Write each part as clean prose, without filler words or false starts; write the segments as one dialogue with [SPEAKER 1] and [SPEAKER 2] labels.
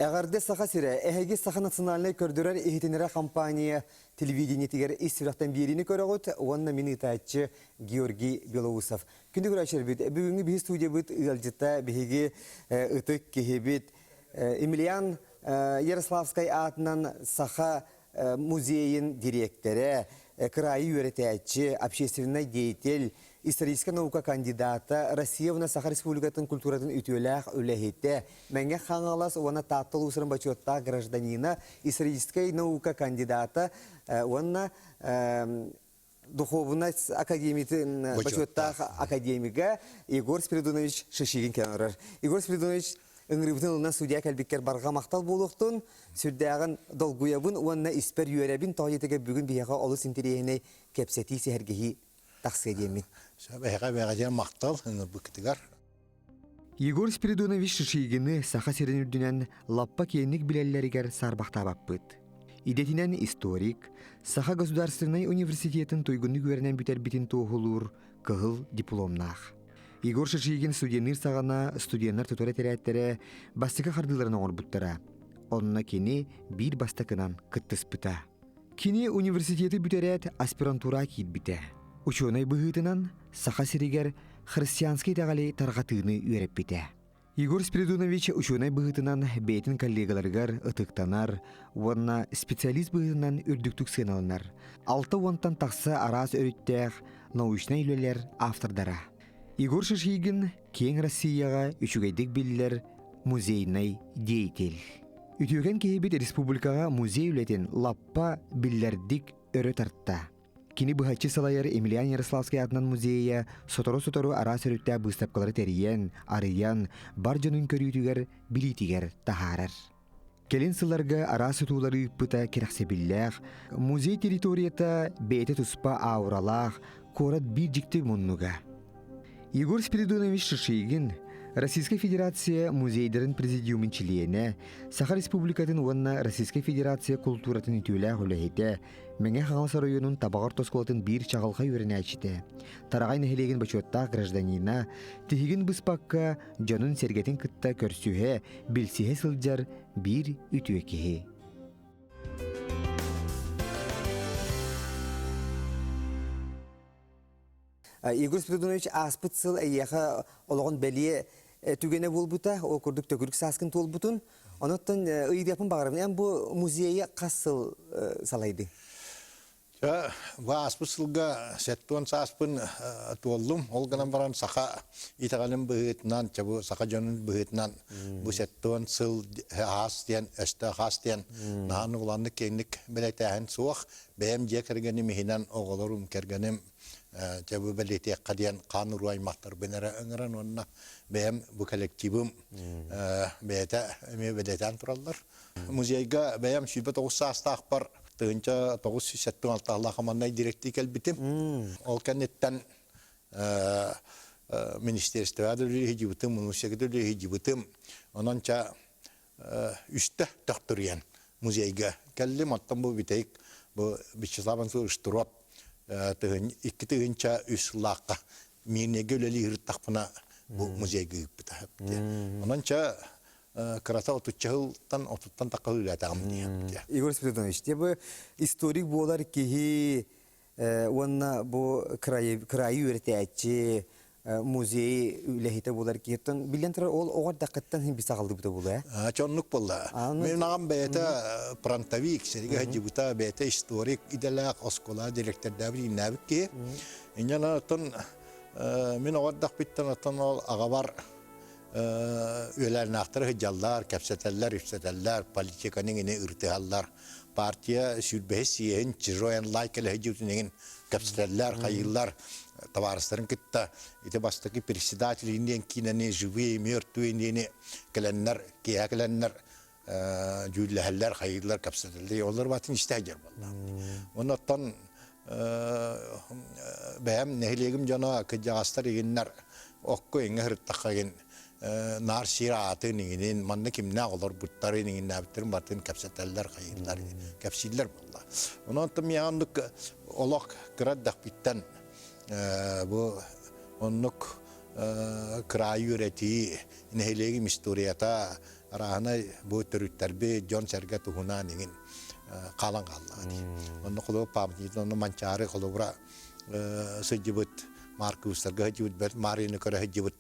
[SPEAKER 1] Эҕэрдэ Саха сирэ, эһиги Саха национальнай көрдөрөр иһитиннэрэр компания телевидениетигэр ис сүрэхтэн биэриини көрөҕүт уонна мин ыытааччы Георгий Белоусов. Күндү көрөөччүлэрбит, бүгүҥҥү биһи студиябыт ыалдьыта биһиги ытык киһибит Емельян Ярославскай аатынан Саха музейын дириэктэрэ, кыраайы үөрэтээччи, общественнай деятель, историческай наука кандидата, Россия уонна Саха Республикатын культуратын үтүөлээх үлэһитэ, Мэҥэ Хаҥалас уонна Таатта улуустарын бочуоттаах гражданина, историческай наука кандидата уонна Духуобунай академиятын бочуоттаах академига Егор Спиридонович Шишигин кэлэн олорор. Егор Спиридонович ыҥырыыбытын ылынан судья кэлбиккэр барҕа махтал буолуохтун, сүрдээҕин долгуйабын уонна испэр үөрэбин, тоҕо диэтэгэ бүгүн биһиэхэ олус интэриэһинэй кэпсэтии, сэһэргэһии тахсыа диэммин.
[SPEAKER 2] Эһэҕэ бэҕэдьэ махтал ыҥырбыккытыгар.
[SPEAKER 1] Егор Спиридонович Шишигины Саха сирин үрдүнэн лаппа киэҥник билэллэригэр саарбахтаабаппыт. Идэтинэн историк, Саха государственнай университетын туйгуннук үөрэнэн бүтэрбитин туоһулуур кыһыл дипломнаах. Егор Шишигин студенныыр саҕана студеннар тутар этэрээттэрэ бастакы хардыыларын оҥорбуттара. Онно кини биир бастакынан кыттыспыта. Кини университеты бүтэрээт аспирантура киирбитэ. Учуонай быһыытынан Саха сиригэр христианскай итэҕэли тарҕатыыны үөрэппитэ. Егор Спиридонович учуонай быһыытынан бэйэтин коллегаларыгар ытыктанар уонна специалист быһыытынан үрдүктүк сыаналанар. 60-тан тахса араас өрүттээх научнай үлэлэр автордара. Егор Шишигин киэҥ Россияҕа үчүгэйдик биллэр музейнай деятель. Үтүөкэн киһибит республикаҕа музей үлэтин лаппа биллэрдик өрө тарта. Кини быһаччы салайар Емельян Ярославский аатынан музейа сотору-сотору араас өрүттээх быыстапкалары тэрийэн, арыйан, бар дьонун көрүүтүгэр, билиитигэр таһаарар. Кэлин сылларга араас тутуулары ыыппыта кэрэхсэбиллээх, музей территорията бэйэтэ туспа ауралаах, куорат биир дьикти муннуга. Егор Спиридонович Шишигин Российскай Федерация музейдарын президиумун чилиэнэ, Саха Республикатын уонна Российскай Федерация култууратын үтүөлээх үлэһитэ, Мэҥэ Хаҥалас оройуонун Табаҕар оскуолатын биир чаҕылхай үөрэнээччитэ, Тараҕай нэһилиэгин бочуоттаах гражданина, тиһигин быспакка дьонун-сэргэтин кытта көрсүһэ, билсиһэ сылдьар биир үтүө киһи. Егор Спиридонович ааспыт сыл эйиэхэ олоҕун бэлиэ түгэнэ буолбута, ол курдук төгүрүк сааскын туолбутун. Онуттан ыйытыахпын баҕарабын, эн бу музейы хас сыл салайдыҥ?
[SPEAKER 2] Дьэ, бу ааспыт сылга 70 сааспын туоллум. Ол гынан баран саха итэҕэлин быһыытынан, чэ бу саха дьонун быһыытынан бу 70 сыл аас диэн, өстөөх аас диэн наһаа уланнык киэҥник бэлэтээһин суох. Бэйэм дьиэ кэргэним иһинэн оҕолорум, кэргэним дьэ бу бэлиэтиэххэ диэн хаан уруу аймахтарбын эрэ ыҥыран уонна бэйэм бу коллективым бэйэтэ эмиэ бэлиэтээн тураллар. Музейга бэйэм 29 саастаахпар 1976 хаманнай директии кэлбитим. Ол кэнниттэн министерствоҕа да үлэлиһидьибытым, музейга да үлэлиһидьибытым. Онон ча үстэ төхтүрүйэн музейга кэллим. Оттон бу бүтэйик бу Вячеслав Анатольевич Штыров 2003 сыллаахха Миирнэйгэ үлэлии сырыттахпына бу музейга ыыппыта. Онон ча кырата отучча сылтан отуттан тахха үлэлээтэҕим диэн.
[SPEAKER 1] Егор Спиридонович, бу историк буолар киһи уонна бу кыраайы үөрэтээччи, музей үлэһитэ буолар киһиттэн билэн турар ол оҕо эрдэххиттэн син билсэ хаалдыбыта буолуо ээ?
[SPEAKER 2] Чоннук буолла. Мин аҕам бэйэтэ фронтовик, сэриигэ сылдьыбыта, бэйэтэ историк идэлээх, оскуола директордаабыт, ииннээбит киһи. Инньэ оттон мин оҕо эрдэхпиттэн оттон ол аҕабар үөлээннээхтэр сылдьаллар, кэпсэтэллэр, үпсэтэллэр, политиканы иҥини ырытыһаллар. Партия сүүрбэһис съеһин Чжоэн Энлай кэлэ сылдьыбытын иҥин кэпсэтэллэр, хайыыллар табаарыстарын кытта ити бастакы председатель диэн киинэни живые мертвые диэни кэлэннэр, киэһэ кэлэннэр дьүүллэһэллэр, хайыыллар, кэпсэтэллэр. Олор батын истэ сылдьар буолла. Оннуттан бэйэм нэһилиэгим дьоно кырдьаҕастар игиннэр окко иҥэ сырыттахха игин наар сир аатын иҥинин манна кимнээх олорбуттарын иҥиннээбиттэрин барытын кэпсэтэллэр хайыыллар кэпсииллэр буолла. Онон миэхэ оннук олох кыра эрдэхпиттэн бу оннук кыраайы үөрэтии нэһилиэгим историята. арааһынай бу төрүттэрби дьон-сэргэ туһунан иҥин хаалан хааллаҕа дии. Онно холобур памятник онно Манчаары холобура сылдьыбыт Маркустарга сылдьыбыт бэрт Марины көрө сылдьыбыт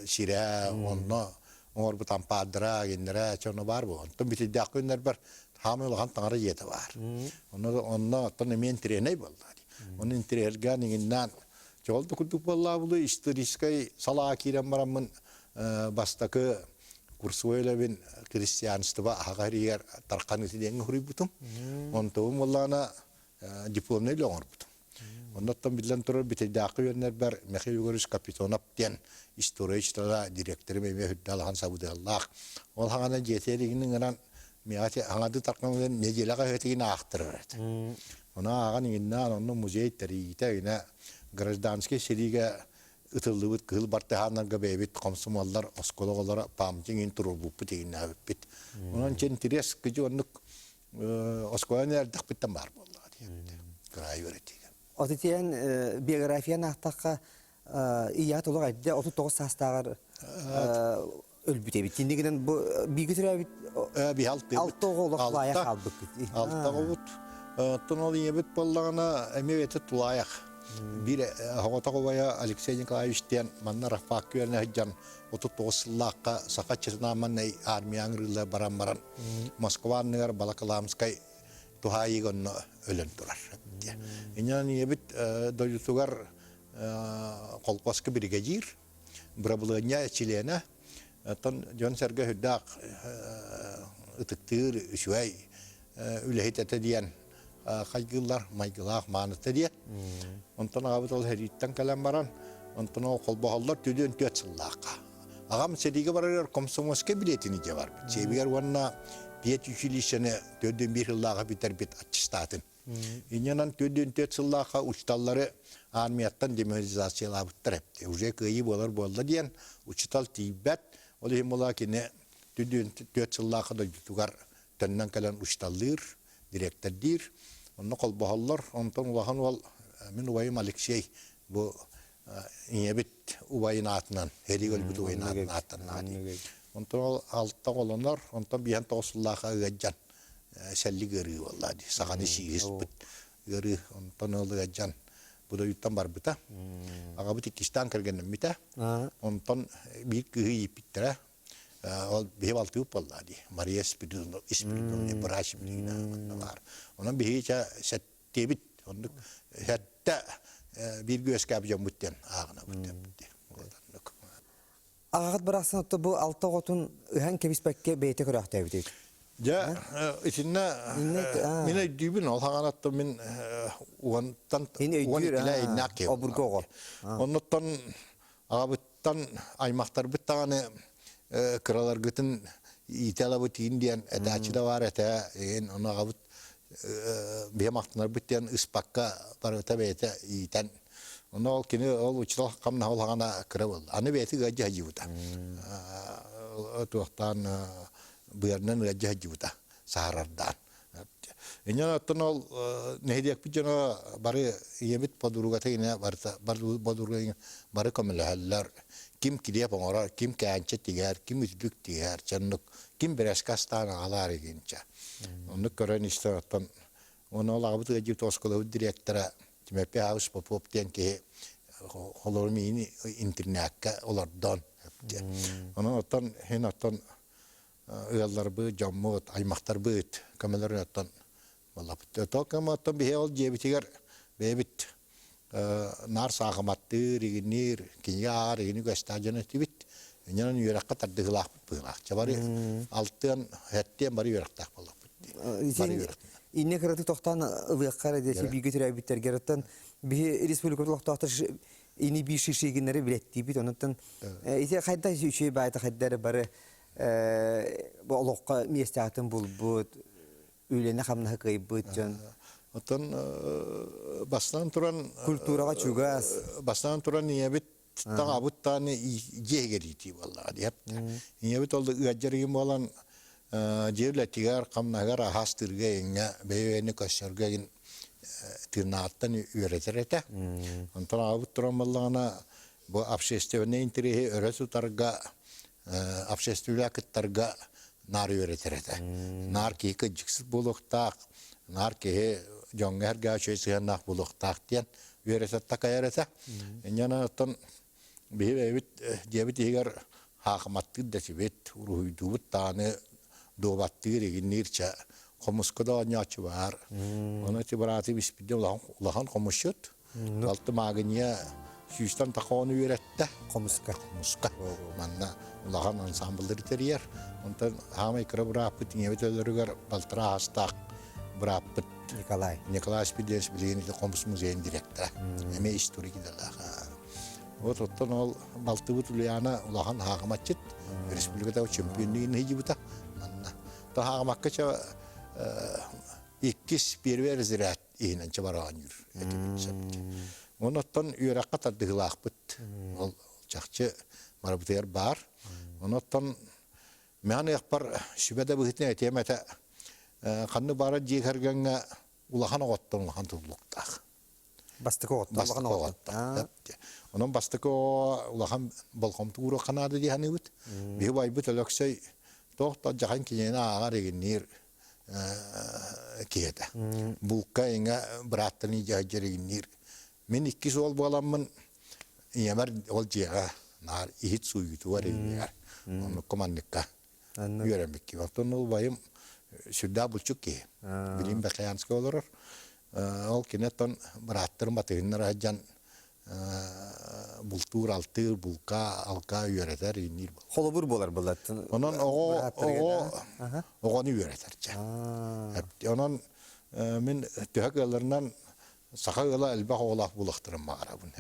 [SPEAKER 2] сирэ онно оҥорбут ампаардара гиннэрэ чоно баар буо. Онтон бүтүйдээх күннэрбэр хаамай улахан таҥара дьиэтэ баар. Онно онно оттон эмиэ интириэнэй буолла дии. Ону интириэргээн иҥиннээн чоҕол да курдук буоллаабылы историческай салаа киирэн бараммын бастакы курсовой үлэбин христианство аһаҕа иһигэр тарханыыты диэҥҥэ суруйбутум. Онтубун буоллаҕына дипломнай үлэ оҥорбутум. Оннуттан биллэн турар Бүтэйдээххэ үөрэнэрбэр Михаил Егорович Капитонов диэн история учуутала директорым эмиэ үрдэ алахан сабыдыаллаах. Ол хаҥана дьиэтигэр игин ыҥыран миэхэ хаҥады таркаҥын нэдиэлэҕэ өһөтигин аахтарар этэ. Ону ааҕан иҥиннээн онно музей тэрийиитэ гинэ гражданскай сэриигэ ытыллыбыт кыһыл бартыһааннарга бэйэбит хомсомуоллар оскуола оҕолоро памятник иһин туруорбуппут иҥиннээбиппит. Онон чэ интерес кыдьы оннук оскуоланы эрдэхпиттэн баар буоллаҕа диэбит. Кыраайы үөрэтиигэ.
[SPEAKER 1] Отутиэн биографияны аахтахха ийэҕэ толох эрдэ 39 саастааҕар өлбүт эбит. Иннигинэн бу бииргэ төрөөбүт алта оҕо олох тулаайах хаалбыккыт.
[SPEAKER 2] Алта оҕобут. Оттон ол ийэбит буоллаҕына эмиэ бэйэтэ тулаайах. Биир оҕотох убайа Алексей Николаевич диэн манна Рафпаакка үөрэнэ сылдьан 39 сыллаахха Саха чеченаманнай армия ыҥырыылар баран баран Москва анныгар Балакаламскай туһаайыыга онно өлөн турар. Инньэ ийэбит дойдутугар колхозка биригэдьиир, бырабылыанньа чилиэнэ, оттон дьон-сэргэ сүрдээх ытыктыыр, үчүгэй үлэһит этэ диэн хайгыыллар, майгылаах мааныта диэн. Онтон аҕабыт ол сэрииттэн кэлэн баран, онтон ол холбоһоллор түдүөн түөрт сыллаахха. Аҕам сэриигэ барарыгар комсомольскай билиэтин илдьэ барбыт. Сиэбигэр уонна пед училищены төрдүн биир сыллааҕы бүтэрбит аттестатын. Инньэнэн төрдүн түөрт сыллаахха учууталлары армияттан демобилизациялаабыттар эбит. Уже кыайыы буолар буолла диэн учуутал тиийбэт. Ол иһин буолла кини төрдүн түөрт сыллаахха дойдутугар төннөн кэлэн учууталлыыр, дириэктэрдиир. Онно холбоһоллор. Онтон улахан уол мин убайым Алексей бу ийэбит убайын аатынан, Эрик өлбүт убайын аатынан ааттаннаҕа дии. Онтон ол алта оҕолонор, онтон биһэн тоҕус сыллаахха ыаддьан сэллик ыарыы буолла дии. Саханы сииһиспит ыарыы. Онтон ол ыаддьан бу дойдуттан барбыта. Аҕабыт иккистээн кэргэннэммитэ. Онтон биир кыыһы ииппиттэрэ. Ол биһи балтыбыт буолла дии. Мария Спиридоновна, Спиридоновна врач билигин манна баар. Онон биһиги чэ сэттиэбит. Оннук сэттэ бииргэ үөскээбит дьоммут диэн ааҕынабыт диэбит. Оннук.
[SPEAKER 1] Аҕаҕыт барахсан отто бу алта оҕотун ыһан кэбиспэккэ бэйэтэ көрөөхтөөбүт эбит.
[SPEAKER 2] Дьэ, итиннэ мин өйдүүбүн, ол хаҥанаттан мин уонтан уон иккилээ иннээх киһи.
[SPEAKER 1] Обургу оҕо.
[SPEAKER 2] Оннуттан аҕабыттан аймахтарбыт даҕаны кыраларгытын иитэ ылабыт иин диэн этээччи да баар этэ иин ону аҕабыт биһи махтанарбыт диэн ыспакка барыта бэйэтэ иитэн ону ол кини ол учуутал хамнаһа улаҕана кыра буолла аны бэйэтэ ыалдьа сылдьыбыта туохтаан быарынан ыалдьа сылдьыбыта саһарардаан Инньэ оттон ол нэһилиэкпит дьоно бары ийэбит подругата инэ барыта подруга бары көмөлөһөллөр. Ким килиэп оҥорор, ким кээнчэ тигэр, ким үтүлүк тигэр, чоннук ким бэрэскэ астаан аҕалаар игинчэ. Оннук көрөн истэн оттон оны ол аҕабыт ыалдьыт оскуолабыт директора Тимофей Август Попов диэн киһи холору миини интернакка олордон. Онон оттон хин оттон ыалларбыт, дьоммут, аймахтарбыт көмөлөрүн оттон буоллаппыт. То көмө оттон биһи ол дьиэбитигэр бэйэбит наар саахыматтыыр, игинниир, кинигэ ааҕар игини көстөөх дьон этибит. Инньэнэн үөрэххэ тардыһыылаахпыт быһыылаах. Чэ бары алтыан, сэттиэн бары үөрэхтээх буоллахпыт дии. Бары үөрэхтээх.
[SPEAKER 1] Инне кыратык тохтоон ылыахха эрэ диэки бииргэ төрөөбүттэргэр оттон биһи республикабыт олохтоохтор ини биир шишигиннэри билэттиибит. Онуттан ити хайда үчүгэй баайта хайда эрэ бары бу олоххо миэстэҕитин булбут, үлэни-хамнаһы кыайбыт дьон.
[SPEAKER 2] Оттон бастаан туран
[SPEAKER 1] культураҕа чугас.
[SPEAKER 2] Бастаан туран ийэбит таҥабыт тааны дьиэ иһигэр иитии буоллаҕа диэп. Ийэбит ол ыаддьар буолан дьиэ үлэтигэр, хамнаһыгар аһаастыырга эҥҥэ бэйэ-бэйэни көрсөргө игин тыыннаахтан үөрэтэр этэ. Онтон аҕабыт туран буоллаҕына бу общественнай интэриэһи өрө тутарга. Общественнай кыттарга наар үөрэтэр этэ. Наар киһи кыдьыксыт буолуохтаах, наар киһи дьоҥҥо эргэ үчүгэй сыһыаннаах буолуохтаах диэн үөрэтэ такайар этэ. Инньэ оттон биһи бэйэбит дьиэбит иһигэр хаахыматтыыр да этибит, уруһуйдуубут даҕаны дуобаттыыр, игинниир чэ хомуска да оонньооччу баар. Ону ити бырааты биспитин улахан, улахан хомусчут. Алты маагынья сүүстэн тахону үөрэттэ.
[SPEAKER 1] Хомуска.
[SPEAKER 2] Хомуска. Манна улахан ансамбллары тэрийэр. Онтон хаамай кыра бырааппыт ийэбит өлөрүгэр балтараа аастаах бырааппыт
[SPEAKER 1] Николай.
[SPEAKER 2] Николай Спиридонович билигин ити хомус музейын директора. Эмиэ историк идэлээх. Вот оттон ол балтыбыт Ульяна улахан хаахыматчыт, республикатааҕы чемпионнугун ыйдыбыта. Манна. То хаахымакка ча иккис первый разряд иһинэн чабараанньыыр этибит сөптө. Онон үөрэххэ тардыһыылаахпыт. Ол чахчы барыбытыгар баар. Онон мээн ыахпар сүбэ да быһыытынан этиэм этэ ханны баара дьиэ кэргэҥҥэ улахан оҕоттон улахан тутулуктаах.
[SPEAKER 1] Бастакы оҕоттон улахан оҕоттон.
[SPEAKER 2] Онон бастакы оҕо улахан болҕомто ууруохха наада дии саныыбыт. Биһи убайбыт Өлөксөй туох да дьахан кинини ааҕар игинниир киһи этэ. Булка иҥэ бырааттарын дьэригинниир. Мин иккис уол буоламмын ийэмэр ол дьиэҕэ наар иһит сууйуутугар иҥнигэр оннукка манныкка үөрэммиккин. Оттон ол убайым сүрдээх булчук киһи. Билим Бахаянска олорор. Ол кини оттон бырааттарын батыһыннара сылдьан бултуур, алтыыр, булка, алка үөрэтэр, иинниир.
[SPEAKER 1] Холобур буолар былаттын.
[SPEAKER 2] Онон оҕо оҕо оҕону үөрэтэр дьэ. Онон мин төһө кыалларынан саха ыала элбэх оҕолоох булахтарын баҕарабын.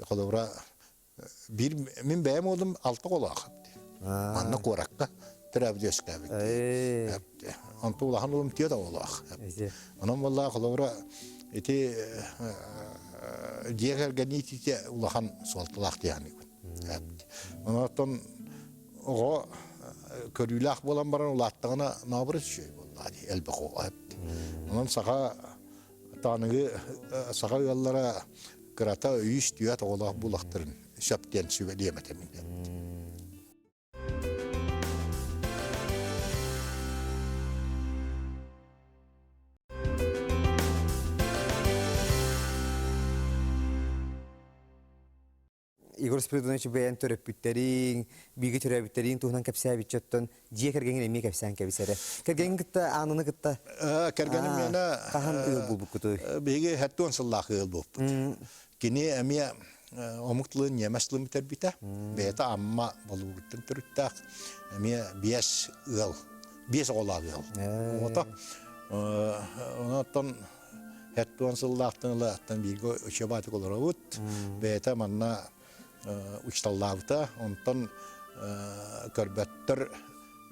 [SPEAKER 2] Холобура биир мин бэйэм уолум алта оҕолоох. Манна куоракка төрөөбүт үөскээбит. Онту улахан уолум түөрт оҕолоох. Онон буоллаа холобура ити дьиэ кэргэнии итиитэ улахан суолталаах дии саныыбын. Онон оҕо көрүүлээх буолан баран улааттаҕына наоборот үчүгэй буоллаҕа дии элбэх оҕо. Онон саха Тааныгы саха ыаллара кырата үс түөрт оҕолоох булахтарын сөп диэн сүбэлиэм этэ мин.
[SPEAKER 1] Егор Спиридонович бэйэн төрөппүттэриҥ, бииргэ төрөөбүттэриҥ туһунан кэпсээбиччэ оттон дьиэ кэргэҥин эмиэ кэпсээн кэбис эрэ. Кэргэҥин кытта Аананы кытта
[SPEAKER 2] Кэргэним миэнэ
[SPEAKER 1] хаһан ыал буолбуккутуй?
[SPEAKER 2] Биһиги 70 сыллаах ыал буолбуппут. Кини эмиэ омук тылын, ньиэмэс тылын бүтэрбитэ. Бэйэтэ Амма Болугуттан төрүттээх. Эмиэ биэс ыал, биэс оҕолоох ыал. Оҕото. Онон 70 сыллаахтан ыла аттан бииргэ учебатык олоробут. Бэйэтэ манна учталлаабыта. Онтон көрбөттөр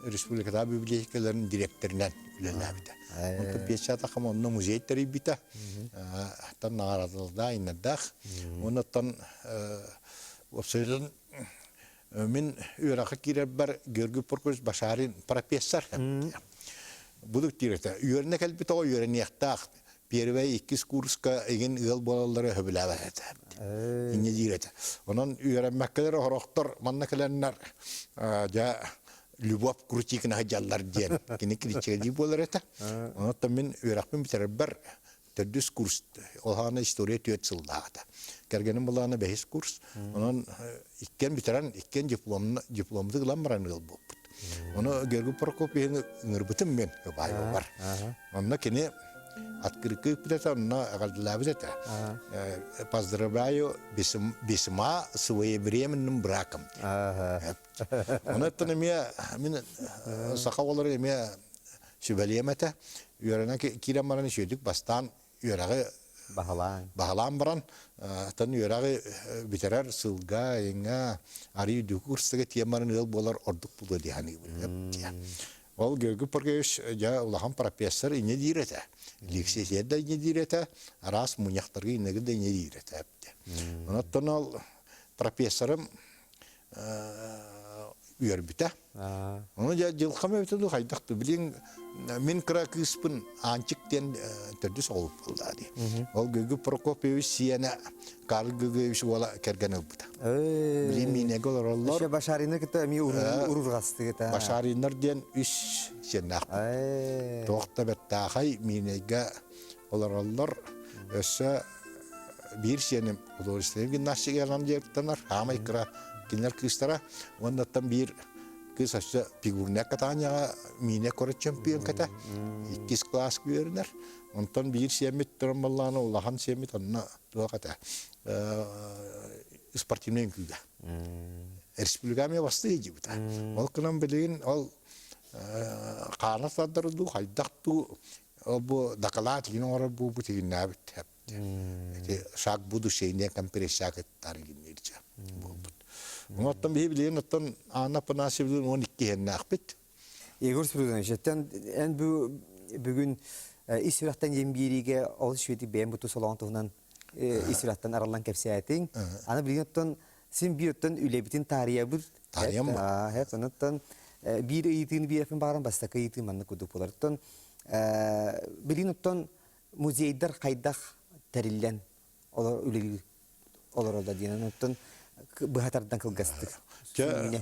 [SPEAKER 2] республикатааҕы библиотекаларын дириэктэринэн үлэлээбитэ. Онтон печатахам онно музей тэрийбитэ. Тан наҕараадалардаах, иннэрдээх. Оннуттан уопсайынан Мин үөрэххэ киирэрбэр Георгий Прокопьевич Башарин профессор Будук диир этэ. Үөрэнэ кэлбит оҕо үөрэниэхтээх. Первэй, иккис курска игин ыал буолаллара сөбүлээбэт этэ. Инньэ диир этэ. Онон үөрэммэккэлэр орохтор манна кэлэннэр дьэ Любовь Крутикина сылдьаллар диэн кини критикалыы буолар этэ. Онон мин үөрэхпин бүтэрэрбэр төрдүс курс олаана история түөрт сыллаата. Кэргэним былаана бэһис курс. Онон иккиэн бүтэрэн, иккиэн дипломна дипломду ылан баран ыал буолбут. Ону Георгий Прокопьевичны ыҥырбытым мен бар. Онно кини открытка ыыппыт онно эҕэрдэлээбит этэ. Поздравляю весьма своевременным браком. Онон эмиэ мин саха оҕолоро эмиэ сүбэлиэм этэ. Үөрэнэн киирэн баран үчүгэйдик бастаан үөрэҕи
[SPEAKER 1] баһылаан
[SPEAKER 2] баһылаан баран тан үөрэҕи бүтэрэр сылга, иҥҥэ арыы үрдүкү курстага тиийэн баран ыал буолар ордук буолуо дии саныыбын. Ол Георгий Паргевич дьэ улахан профессор инньэ диир этэ. Лекция да инньэ диир этэ, араас мунньахтарга иннэги да инньэ диир этэ. Онон ол профессорым үөрбүтэ. Ону дьэ дьылҕам эбитэ дуу хайдах дуу билин мин кыра кыыспын Аанчык диэн төрдүс оҕолук буолла дии. Ол Гыгы Прокопьевич сиэнэ Карл Гыгыевич уола кэргэн ылбыта. Билин миинэгэ олороллор.
[SPEAKER 1] Еще Башарины кытта эмиэ урурҕастыгыта.
[SPEAKER 2] Башариннар диэн үс сиэннээхпит. Туох да бэртээхэй миинэйгэ олороллор. Өссө биир сиэним художественнай гимнастиканан дьарыктанар, хаамай кыра кинилэр кыыстара. Уоннаттан биир кыыс өссө фигурная катанияҕа миинэ көрө чемпионката, иккис класс үөрэнэр. Онтон биир сиэммит туран баллаана улахан сиэммит онно туох этэ спортивнай үҥкүүгэ. Республика эмиэ бастыы дьибита. Ол гынан билигин ол хаана тардар дуу, хайдах дуу Ол бу дакылаат игин оҥорор буолбут игиннээбит Ити шаг будущее диэн конференция кыттар игинниирчэ буолбут. Оттон биһи билигин оттон Анна Афанасьевна 12 иһэннээхпит.
[SPEAKER 1] Егор Спиридонович, эн бу бүгүн ис сүрэхтэн диэн биэриигэ олус үчүгэйдик бэйэм бу солоон туһунан ис сүрэхтэн арыллан кэпсээтиҥ. Аны билигин оттон син биир оттон үлэбитин таарыйабыт.
[SPEAKER 2] Таарыйам
[SPEAKER 1] Хэт, оттон биир ыйытыыны биэрэппин баҕаран бастакы ыйытыы маннык курдук буолар. Оттон билигин оттон музейдар хайдах тэриллэн олор үлэлии олороллор диэн оттон быһа тардан кылгастык.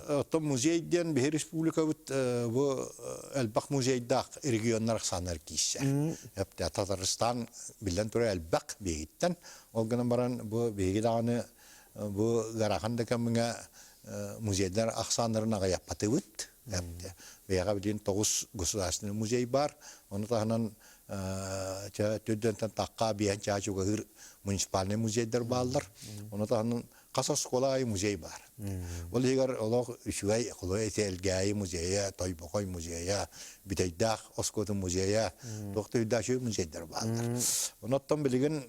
[SPEAKER 2] Оттон музей диэн биһи республикабыт бу элбэх музейдаах регионнар ахсааннар киирсэр. Татарстан биллэн турар элбэх биһигиттэн. Ол гынан баран бу биһиги даҕаны бу ыарахан да кэмҥэ музейдар ахсааннарын аҕыйаппатыбыт. Бэйэҕэ билигин тоҕус государственный музей бар. Ону таһынан төрдөнтөн тахха биэһэн чаа чугаһыыр муниципальный музейдар бааллар. Ону таһынан хас оскуола аайы музей бар. Ол иһигэр олох үчүгэй холой эти Элгээйи музейа, Тойбохой музейа, Бүтэйдээх оскуолатын музейа, туох да үчүгэй музейдар бааллар. Онон билигин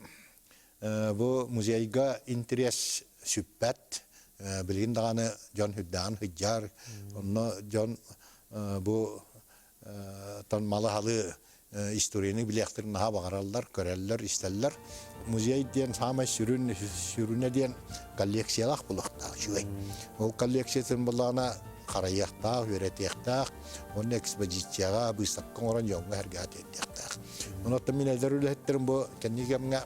[SPEAKER 2] Бу музейга интерес сүппэт. Билигин даҕаны дьон үрдэҕин сылдьар. Онно дьон бу тон малы-халы историяны билиэхтэрин наһаа баҕараллар, көрөллөр, истэллэр. Музей диэн саамай сүрүн сүрүнэ диэн коллекциялаах булуохтаах үчүгэй. Ол коллекциятын буллаҕына харайыахтаах, үөрэтиэхтээх, уонна экспозицияҕа, быыстапка оҥорон дьоҥҥо сэргэҕэ тиэрдиэхтээх. Онон мин эдэр үлэһиттэрим бу кэнники кэмҥэ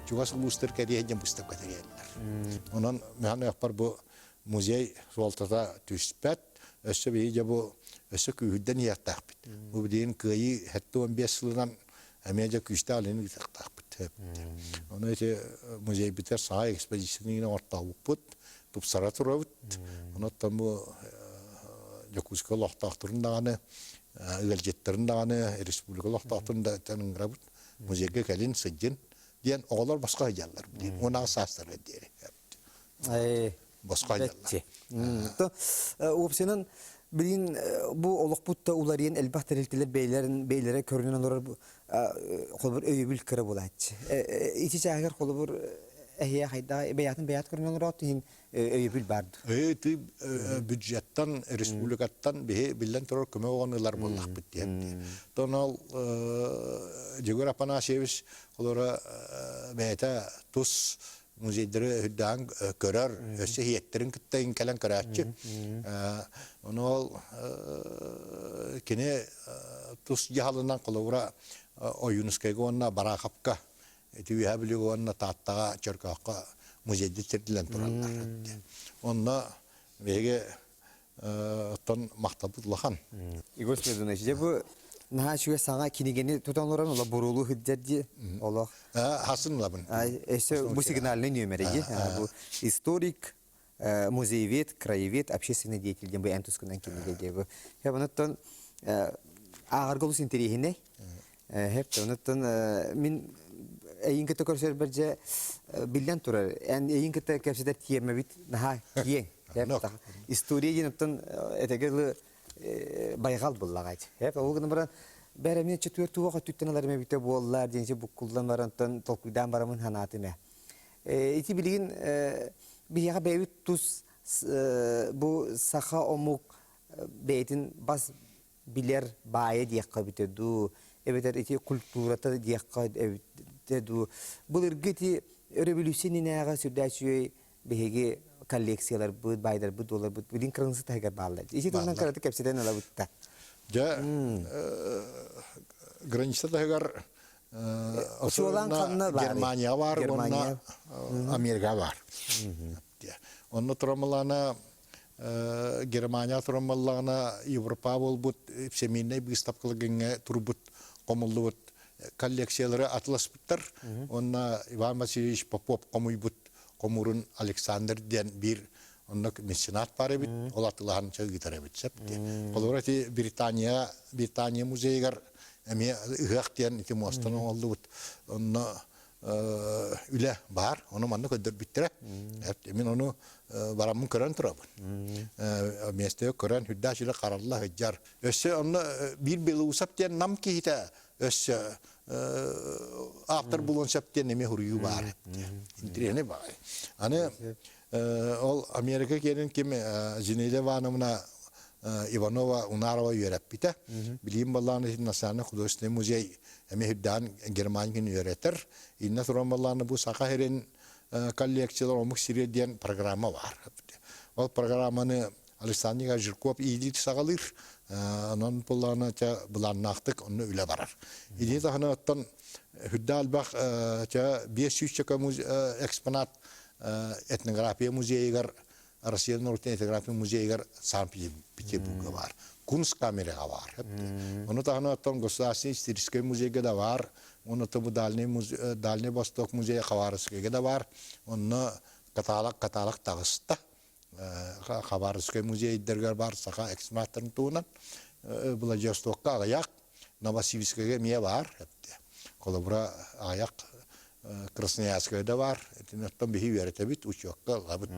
[SPEAKER 2] чугас улуустар кэриэһэ диэн быыстапка тэрийэллэр. Онон миһан ыахпар бу музей суолтата түспэт, өссө биһиги дьэ бу өссө күүһүрдэн иһиэхтээхпит. Бу билигин Кыайыы 75 сылынан эмиэ дьэ күүстээх үлэни ыытыахтаахпыт. Ону ити музейбитигэр саҥа экспозицияны оҥортообуппут, тупсара турабыт. Онон бу Дьокуускай олохтоохторун даҕаны ыалдьыттарын даҕаны, республика олохтоохторун да ыҥырабыт. Музейга кэлин, сылдьын диэн оҕолор босхо сылдьаллар. 16 саастарыгар диэри. Босхо сылдьаллар.
[SPEAKER 1] Уопсайынан, билигин бу олохпут да уларыйан элбэх тэрилтэлэр бэйэлэрин бэйэлэрэ көрүнэн олорор холобур өйөбүл кыра буолааччы. Ити чааһыгар холобур эһиэ хайдах бэйэтин бэйэт көрүнэн олороот иһин өйөбүл бар
[SPEAKER 2] Өйөтүү бюджеттан, республикаттан биһи биллэн турар көмө оҕон ылар буоллахпыт диэн. Тон ол Дьөгүр Афанасьевич олора бэйэтэ тус музейдары үрдээн көрөр, өссө иһиэттэрин кытта кэлэн көрөөччү. Ону ол кини тус дьаһалынан холобура Ойуунускайга уонна Бараахапка Ити Үөһээ Бүлүүгэ уонна Тааттаҕа, Чөркөөххө музейдыт сирдилэн тураллар. Онно биһиги оттон махталбыт улахан.
[SPEAKER 1] Егор Спиридонович, дьэ бу наһаа үчүгэй саҥа кинигэни тутан олорон ола буруулуу сылдьар дии олох.
[SPEAKER 2] Хасын ылабын.
[SPEAKER 1] Өссө бу сигнальный нүөмэрэ дии. Бу историк, музеевед, краевед, общественный деятель диэн бу эн тускунан кинигэ дии бу. Онуттан ааҕарга олус интэриэһинэй. Хэп онуттан мин эйин кытта көрсөрбөр дьэ биллэн турар. Эн эйин кытта кэпсэтэр тиэмэбит наһаа киэҥ. История диэн оттон этэгэ дылы байҕал буллаҕай. Хэп ол гынан баран бәрэ мин четверть туох өттүттэн ыларым эбитэ буоллар диэн буккуллан баран толкуйдаан барамын санаатым ээ. Ити билигин биһиэхэ бэйэбит тус бу саха омук бэйэтин бас билэр баайа диэххэ эбитэ дуу, эбэтэр ити культурата диэххэ эбитэ дуу. Былыргы ити өрөбүлүүсүйэ иннинээҕи сүрдээх үчүгэй биһиги
[SPEAKER 3] коллекцияларбыт, баайдарбыт, дуолларбыт билин кыргызы таһыгар бааллар. Ити туһунан кыратык кэпсэтэн ылабыт да.
[SPEAKER 2] Дьэ, граница таһыгар
[SPEAKER 3] Учуолаан ханна баар?
[SPEAKER 2] Германия бар, уонна Америка бар. Онно турамалана Германия турамаллаҕына Европа буолбут всемирнай быыстапкаларга турбут хомуллубут коллекциялары атыласпыттар. Онно Иван Васильевич Попов хомуйбут хомуурун Александр диэн биир онно меценат баар эбит, ол атылаһан ыытар эбит сөп. Холобура ити Британия Британия музейыгар эмиэ ыһыах диэн ити муостан оҥоһуллубут. Онно үлэ баар, ону манна көрдөрбүттэрэ. Мин ону бараммын көрөн турабын. Миэстэгэ көрөн үрдээх үлэ харалла сылдьар. Өссө онно биир Белоусов диэн нам киһитэ өссө ааптар булуон сөп диэн эмиэ суруйуу баар. Интириэһинэй баҕайы. Аны ол Америка киэнин ким Зинаида Ивановна Иванова Унарова үөрэппитэ. Билигин баллааны Национальный художественный музей эмиэ үрдээн Германия үөрэтэр. Инна туран баллааны бу Саха сирин коллекциялар омук сири диэн программа бар. Ол программаны Александр Николаевич Жирков иилиир саҕалыыр. Онон былаана былааннаахтык онно үлэ барар. Ини таһынан оттон үрдэ албах 500 экспонат этнография музейыгар Россия норуотун этнография музейыгар Санкт-Петербурга бар. Кунсткамераҕа бар. Ону таһынан оттон Государственный исторический музейга да бар. Онно бу Дальний, Дальний Восток музейа Хабаровскайга да бар. Онно каталог каталог таҕыста. Хабаровскай музейдарыгар бар саха экспонаттарын туһунан Владивостокка аҕыйах, Новосибирскайга эмиэ баар. Холобура, аҕыйах Красноярскайга да бар. Итиннэттэн биһи үөрэтэбит, учуокка ылабыт.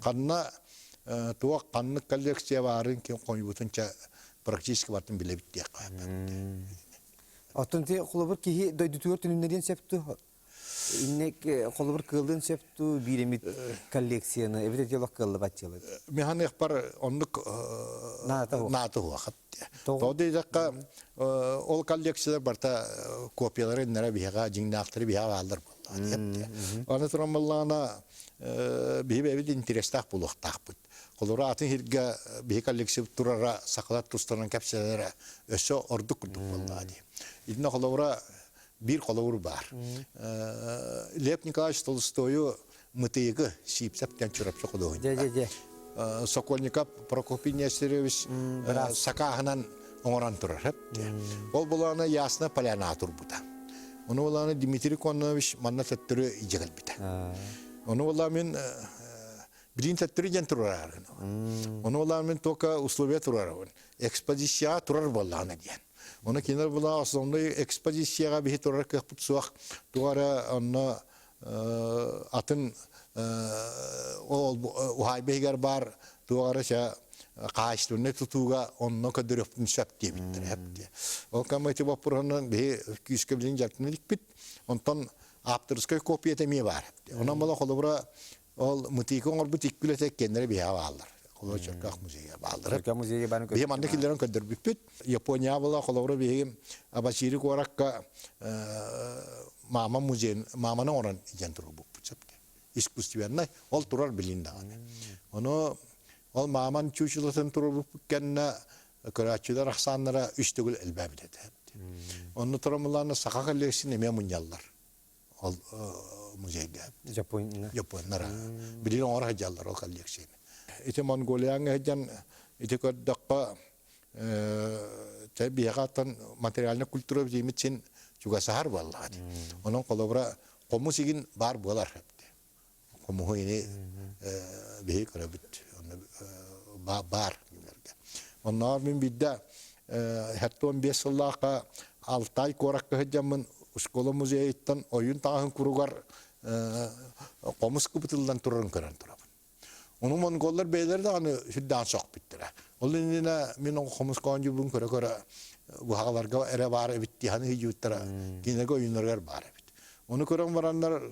[SPEAKER 2] Ханна туох ханнык коллекция баарын ким хомуйбутун практически бартын билэбит диэххэ.
[SPEAKER 3] Оттон ти холобур киһи дойдутугар түнүннэриэн сөп дуу? Инне холобур кыаллыан сөп дуу биир эмит коллекцияны эбэтэр диалог кыаллыбат дьыала.
[SPEAKER 2] Механыахпар оннук наата хуахат. Тоҕо диэтэххэ ол коллекциялар барыта копиялары иннэрэ биһиэхэ дьиҥнээхтэри биһиэхэ бааллар буоллаҕа. Аны туран буоллаҕына биһи бэйэбит интэриэстээх буолуохтаахпыт. Холобура атын сиргэ биһи коллекциябыт турара сахалар тустарынан кэпсэнэрэ өссө ордук курдук буоллаҕа дии. Итиннэ холобура биир холобур баар. Лев Николаевич Толстойу Мытыйыгы Сиипсэп диэн Чурапчы худуоһунньуга. Сокольников Прокопий Нестерович сакааһынан оҥорон турар. Ол булаана Ясна Поляна турбута. Ону булаана Дмитрий Кононович манна төттөрү илдьэ кэлбитэ. Ону була мин билин төттөрү диэн турар. Ону була мин только условия турарабын. Экспозицияҕа турар буоллаҕына диэн. Ону кинилэр була основной экспозицияҕа биһи турар кыахпыт суох. Туох эрэ онно атын ол уһаайба иһигэр баар туох эрэ чэ хаачыстыбаннай тутууга онно көрдөрүөхпүн сөп диэбиттэр сөп диэ. Ол кэмҥэ ити боппуруоһунан биһи күүскэ билин дьарыктана иликпит. Онтон ааптарыскай копията эмиэ баар. Онон була холобура ол мытыйка оҥорбут икки үлэтэ иккиэннэрэ биһиэхэ бааллар. Холобура Чөркөөх музейга бааллар.
[SPEAKER 3] Чөркөөх музейга баарын
[SPEAKER 2] Биһи манна киллэрэн көрдөрбүппүт. Япония була холобура биһиги Абачири куоракка маама музейын мааманы оҥорон диэн турбуппут сөп искусственнай ол турар билин даҕаны. Ону ол мааман чучелотын турбуппут кэннэ көрөөччүлэр ахсааннара үс төгүл элбээбит этэ. Онно туран саха коллекцияны эмиэ мунньаллар. Ол музейга.
[SPEAKER 3] Япония.
[SPEAKER 2] Японнара. Билигин оҥоро сылдьаллар ол коллекцияны. Ити Монголияҥа сылдьан ити көрдөххө чэ биһиэхэ оттон материальнай культура билиммит син чугасаһар буоллаҕа дии. Онон холобура хомус игин баар буолар. Хомуһу ини биһи көрөбүт баар Оннооҕор мин биирдэ 75 сыллаахха Алтай куоракка сылдьаммын школа музейыттан ойуун таҥаһын куругар хомус кыбытыллан турарын көрөн турабын. Ону монголлар бэйэлэрэ даҕаны сүрдээх сөхпүттэрэ. Ол иннинэ мин ол хомус хоонньуубун көрө-көрө быһаҕаларга эрэ баар эбит дии саныы сылдьыбыттара кинилэргэ ойууннарыгар баар эбит. Ону көрөн бараннар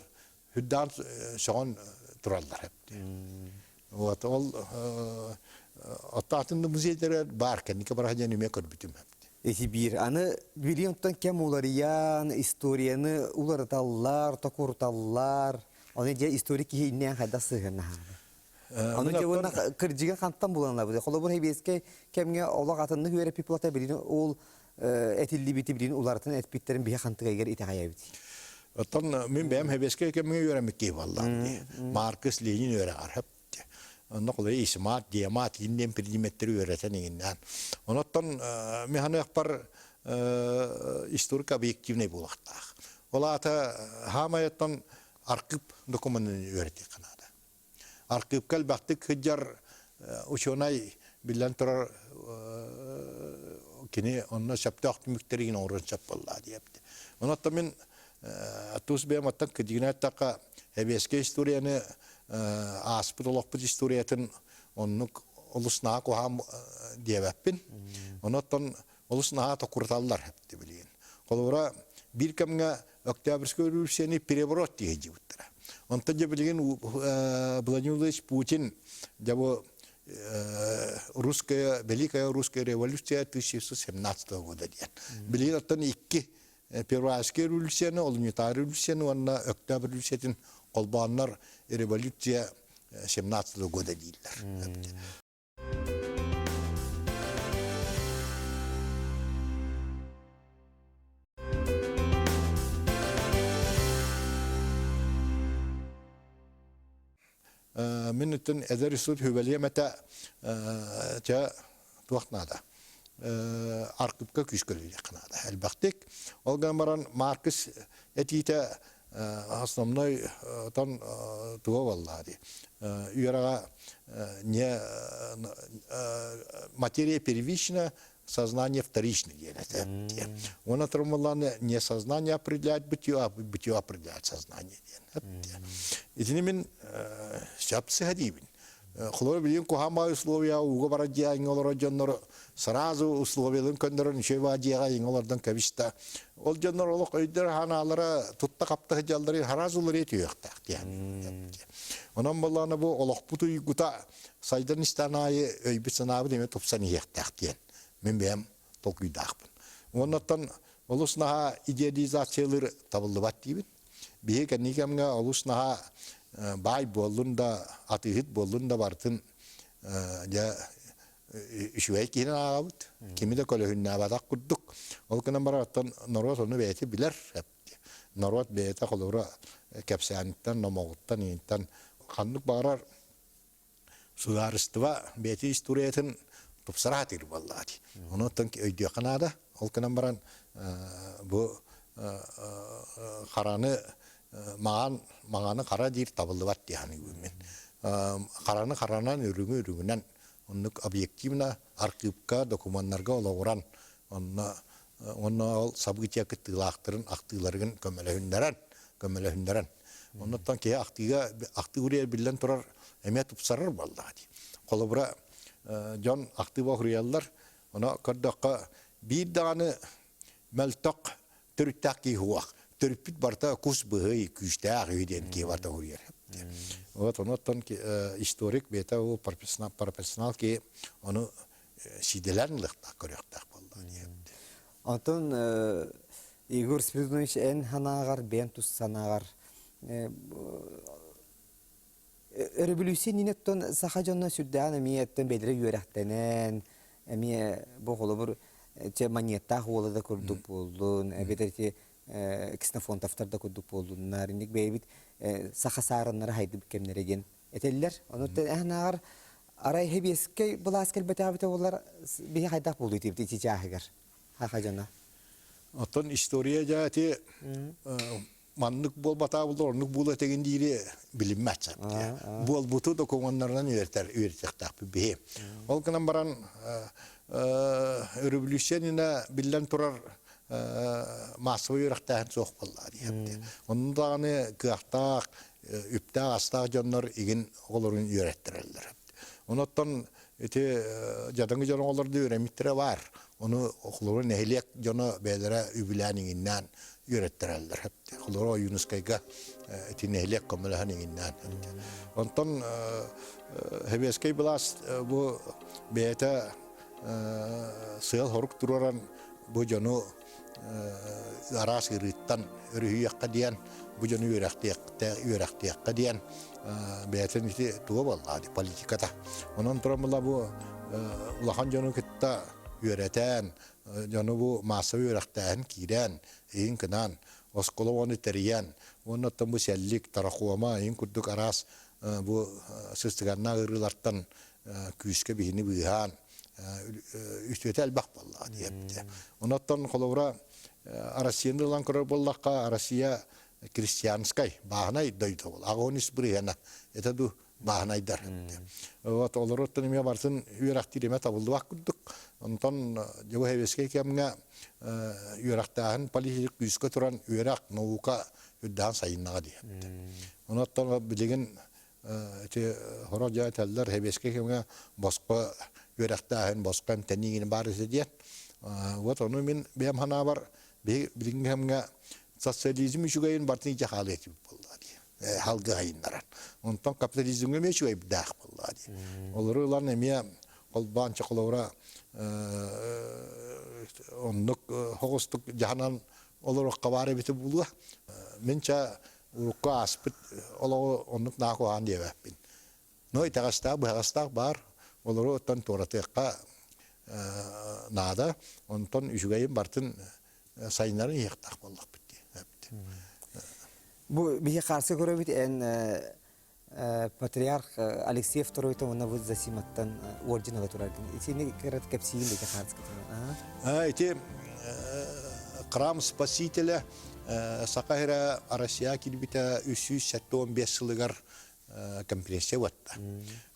[SPEAKER 2] сүрдээх сөҕөн тураллар эбит. Вот ол оттоотун да музейдары баар кэнники бараһа диэн эмиэ көрбүтүм эбит.
[SPEAKER 3] Ити биир. Аны билигин оттон кэм уларыйан, историяны уларыталлар, токуруталлар. Оны дьэ историк киһи иннээн хайдах сыһыаннаһаары? Ону
[SPEAKER 2] Мин
[SPEAKER 3] дьэ
[SPEAKER 2] оттон
[SPEAKER 3] уонна кырдьыгын хантан булан ылабыт? Холобур, сэбиэскэй кэмҥэ олох атыннык үөрэппит буолата билигин ол этиллибити билигин уларытан эппиттэрин биһи хантыгайгар итэҕэйэбит.
[SPEAKER 2] Оттон мин бэйэм сэбиэскэй кэмҥэ үөрэммит киһи буоллаҕым дии. Маркс, Ленин үөрэҕэр хөп. Онно холобур исмат, диамат иин диэн предметтэри үөрэтэн иҥиннээн. Онон мин ханыахпар историк объективный буолуохтаах. Ол аата хаамайыттан архыып докумуонун үөрэтиэххэ наада. Архыыпка элбэхтик сылдьар учуонай биллэн турар кини онно сөптөөх түмүктэрин оҥоруон сөп буолла диэбит. Онон мин тус бэйэм оттон кырдьыгынан эттэххэ сэбиэскэй историяны ааспыт олохпут историятын оннук олус наһаа куһаҕан диэбэппин. Онон олус наһаа токуруталлар билигин. Холобура, биир кэмҥэ Октябрьскай революцияны переворот дии сылдьыбыттара. Онтон дьэ билигин Владимир Владимирович Путин дьэ бу русская, Великая русская революция 1917 года диэн. Билигин оттон икки Первоайская революцияны, Олунньутааҕы революцияны уонна Өктөөп революциятын холбооннор революция 17 года дииллэр. Мин үттэн эдэр суут хүбэлиэм этэ чэ туох наада архыыпка күүскэ үлэлиэххэ наада элбэхтик. Ол гынан баран Маркс этиитэ основной тон туга буоллаа дии. Үөрэҕэ не материя первична, сознание вторично диэн этэ. Уонна турмаллааны не сознание определяет бытие, а бытие определяет сознание диэн. Итини мин сөп сыһа диибин. Холобур, билигин куһаҕан баай условия ууга барар дьиэҕэ иҥэ олорор дьоннору сразу условияларын көннөрөн үчүгэй баай дьиэҕэ иҥэ олордон кэбистэ. Ол дьоннор олох өйдөр-санаалара тутта-хапта сылдьаллары сразу уларыйа түһүөхтээх диэн. Онон буоллаҕына бу олохпут уйгута сайдан истэҕин аайы өйбүт-санаабыт эмиэ тупсан иһиэхтээх диэн мин бэйэм толкуйдаахпын. Уоннаттан олус наһаа идеализациялыыр табыллыбат диибин. Биһиги кэнники кэмҥэ олус наһаа баай буоллун да, атыыһыт буоллун да барытын дьэ үчүгэй киһинэн ааҕабыт. Кими да көлөһүннээбэтэх курдук. Ол гынан баран оттон норуот ону бэйэтэ билэр. Норуот бэйэтэ холобура кэпсээниттэн, номоҕуттан, иһиттэн ханнык баҕарар судаарыстыба бэйэтин историятын тупсара сатыыр буоллаҕа дии. Ону оттон өйдүөххэ наада. Ол гынан баран бу хараны маҥан маҥаны хара диир табыллыбат дии саныыбын мин. Хараны харанан, үрүҥү үрүҥүнэн оннук объективно архыыпка, докумуоннарга олоҕуран онно уонна ол события кыттыылаахтарын ахтыыларын көмөлөһүннэрэн көмөлөһүннэрэн оннуттан киһи ахтыыга ахтыы уруйар биллэн турар эмиэ тупсарар буоллаҕа дии холобура дьон ахтыыба уруйаллар ону көрдөххө биир даҕаны мөлтөх төрүттээх киһи суох төрүппүт барыта кус быһый күүстээх үһү диэн киһи барыта уруйар вот онуттан историк бэйэтэ ол профессионал киһи ону сиидэлээн ылыахтаах, көрүөхтээх буолла диэбит.
[SPEAKER 3] Онтон Егор Спиридонович эн санааҕар, бэйэн тус санааҕар өрөбүлүүссүйэ иннинэ оттон саха дьоно сүрдээҕин эмиэ оттон бэйэлэрэ үөрэхтэнэн, эмиэ бу холобур чэ манньыаттаах уола да курдук буоллун, эбэтэр ити Ксенофонтовтар да курдук буоллуннар, инник бэйэбит саха саарыннара хайдыбыт кэмнэрэ диэн этэллэр. Онуттан эһэн ааҕар арай хэбиэскэй былаас кэлбэтээбитэ буоллар биһи хайдах буолуй диэбит ити чааһыгар хаха дьоно.
[SPEAKER 2] Оттон история дьэ ити маннык буолбатаа буоллар оннук буолуо этигин диири билиммэт сап буолбуту докумуоннарынан үөрэтэр үөрэтиэхтээхпит биһи. Ол гынан баран революция иннинэ биллэн турар маассабай үөрэхтээһин суох буолла диэбит. Онно даҕаны кыахтаах үптээх-астаах дьоннор игин оҕолорун үөрэттэрэллэр. Онуттан ити дьадаҥы дьон оҕолорду үөрэммиттэрэ баар. Ону холобура нэһилиэк дьоно бэйэлэрэ үбүлээн иҥиннээн үөрэттэрэллэр. Холобура Ойуунускайга ити нэһилиэк көмөлөһөн иҥиннээн. Онтон Сэбиэскэй былаас бу бэйэтэ сыал-сорук туруоран бу дьону араас ыарыыттан өрүһүйүөххэ диэн, бу дьону үөрэхтиэххэ, үөрэхтиэххэ диэн. бэйэтин ити туга буоллаҕа дии политиката. Онон туран була бу улахан дьону кытта үөрэтэн, дьону бу массовый үөрэхтээһин киирэн, иһин кынан, оскуола оҕону тэрийэн, уонна оттон бу сэллик, трахома, иһин курдук араас бу сыстыганнаах ыарыылартан күүскэ биһини быыһаан үтүөтэ элбэх буоллаҕа диэбитэ. Онон холобура Россияны ылан көрөр буоллахха, Россия крестьянскай, бааһынай дойду буол. Аҕыс үс бырыһыана это ду бааһынайдар. Вот олороттон эмиэ барытын үөрэхтиир эмэ табыллыбат курдук. Онтон дьэ сэбиэскэй кэмҥэ үөрэхтээһин политик күүскэ туран үөрэх, наука үрдээн сайыннаҕа диэбит. Онон билигин ити хоро дьэ этэллэр сэбиэскэй кэмҥэ босхо үөрэхтээһин, босхо эмтэниигин баар этэ диэн. Вот ону мин бэйэм санаабар билиҥҥи кэмҥэ социализм үчүгэйин барытын илдьэ хаалыа этибит буоллаҕа дии. Халгыһайыннаран. Онтон капитализмҥа эмиэ үчүгэйдээх буоллаҕа дии. Олору ылан эмиэ холбоон чохолоура оннук хоҕустук дьаһанан олоруохха баар эбитэ буолуо. Мин ча урукку ааспыт олоҕу оннук наах куһаҕан диэбэппин. Но итэҕэстээх быһаҕастаах баар, олору оттон туоратыахха наада. Онтон үчүгэйин барытын сайыннаран иһиэхтээх буоллахпыт дии.
[SPEAKER 3] Бу биһи хаарсы көрөбүт эн патриарх Алексей II уонна бу Засиматтан орден ала тураргын. Итини кырат кэпсиин бэки хаарскытын.
[SPEAKER 2] Ити храм спасителя Саха сирэ Россия киирбитэ 375 сылыгар компрессия уотта.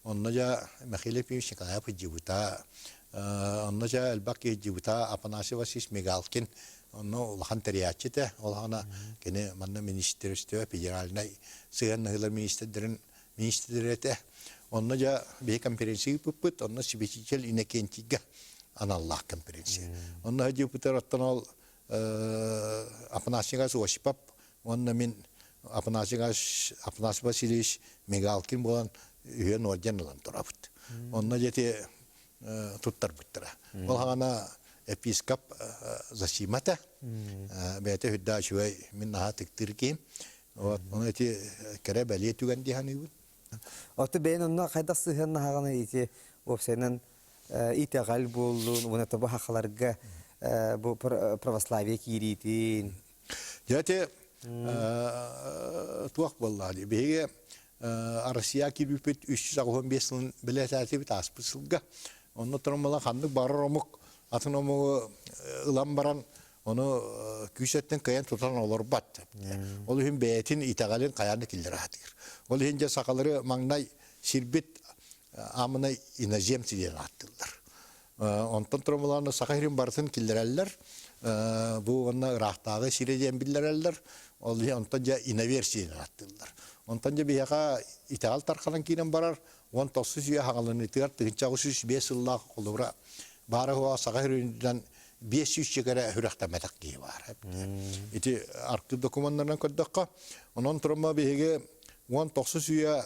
[SPEAKER 2] Онно дьэ Михаил Ефимович Николаев ыдьыбыта, онно дьэ элбэх киһи ыдьыбыта Афанасий Васильевич Мигалкин онно улахан тэрийээччи этэ. Ол аҕана кини манна министерство федеральнай сыһыаннаһыылар министрдэрин министрдэрэ этэ. Онно дьэ биһи конференция ыыппыппыт, онно святитель Иннокентийга аналлаах конференция. Онно ыдьыппытар оттон ол Афанасий Осипов Уонна мин Афанасий Афанасий Васильевич Мигалкин буолан үһүөн орден ылан турабыт. Онно дьэти туттарбыттара. Ол хаҕана епископ Засима этэ. Бэйэтэ үрдэ үчүгэй мин наһаа тыктыыр киһим. Вот ону ити кэрэ бэлиэ түгэн дии саныыбын.
[SPEAKER 3] Оттон бэйэн онно хайдах сыһыаннаһаҕыный ити уопсайынан итэҕэл буоллун уонна тобу хахаларга бу православие киириитин
[SPEAKER 2] Дьэ ити туох буоллаҕа дии биһиги Россия киирбиппит 385 сылын бэлиэтээтибит ааспыт сылга. Онно туран буолан ханнык баҕарар омук атын омугу ылан баран ону күүс өттүн кыайан тутан олорбот. Ол иһин бэйэтин итэҕэлин хайаан да киллэрэ сатыыр. Ол иһин дьэ сахалары маҥнай сирбит аамынай иноземцы диэн ааттыыллар. Онтон туран Саха сирин барытын киллэрэллэр. Бу уонна ыраахтааҕы сирэ диэн биллэрэллэр. Ол иһин онтон дьэ иноверсия диэн ааттыыллар. Онтон дьэ биһиэхэ итэҕэл тарханан киирэн барар. Уон тохсус үйэ хаҥаланыытыгар 1805 сыллаах холобура баара суоҕа Саха сирин 500 чекэрэ сүрэхтэммэтэх киһи баар. Ити архив докумуоннарынан көрдөххө, онон туран биһиги уон тохсус үйэ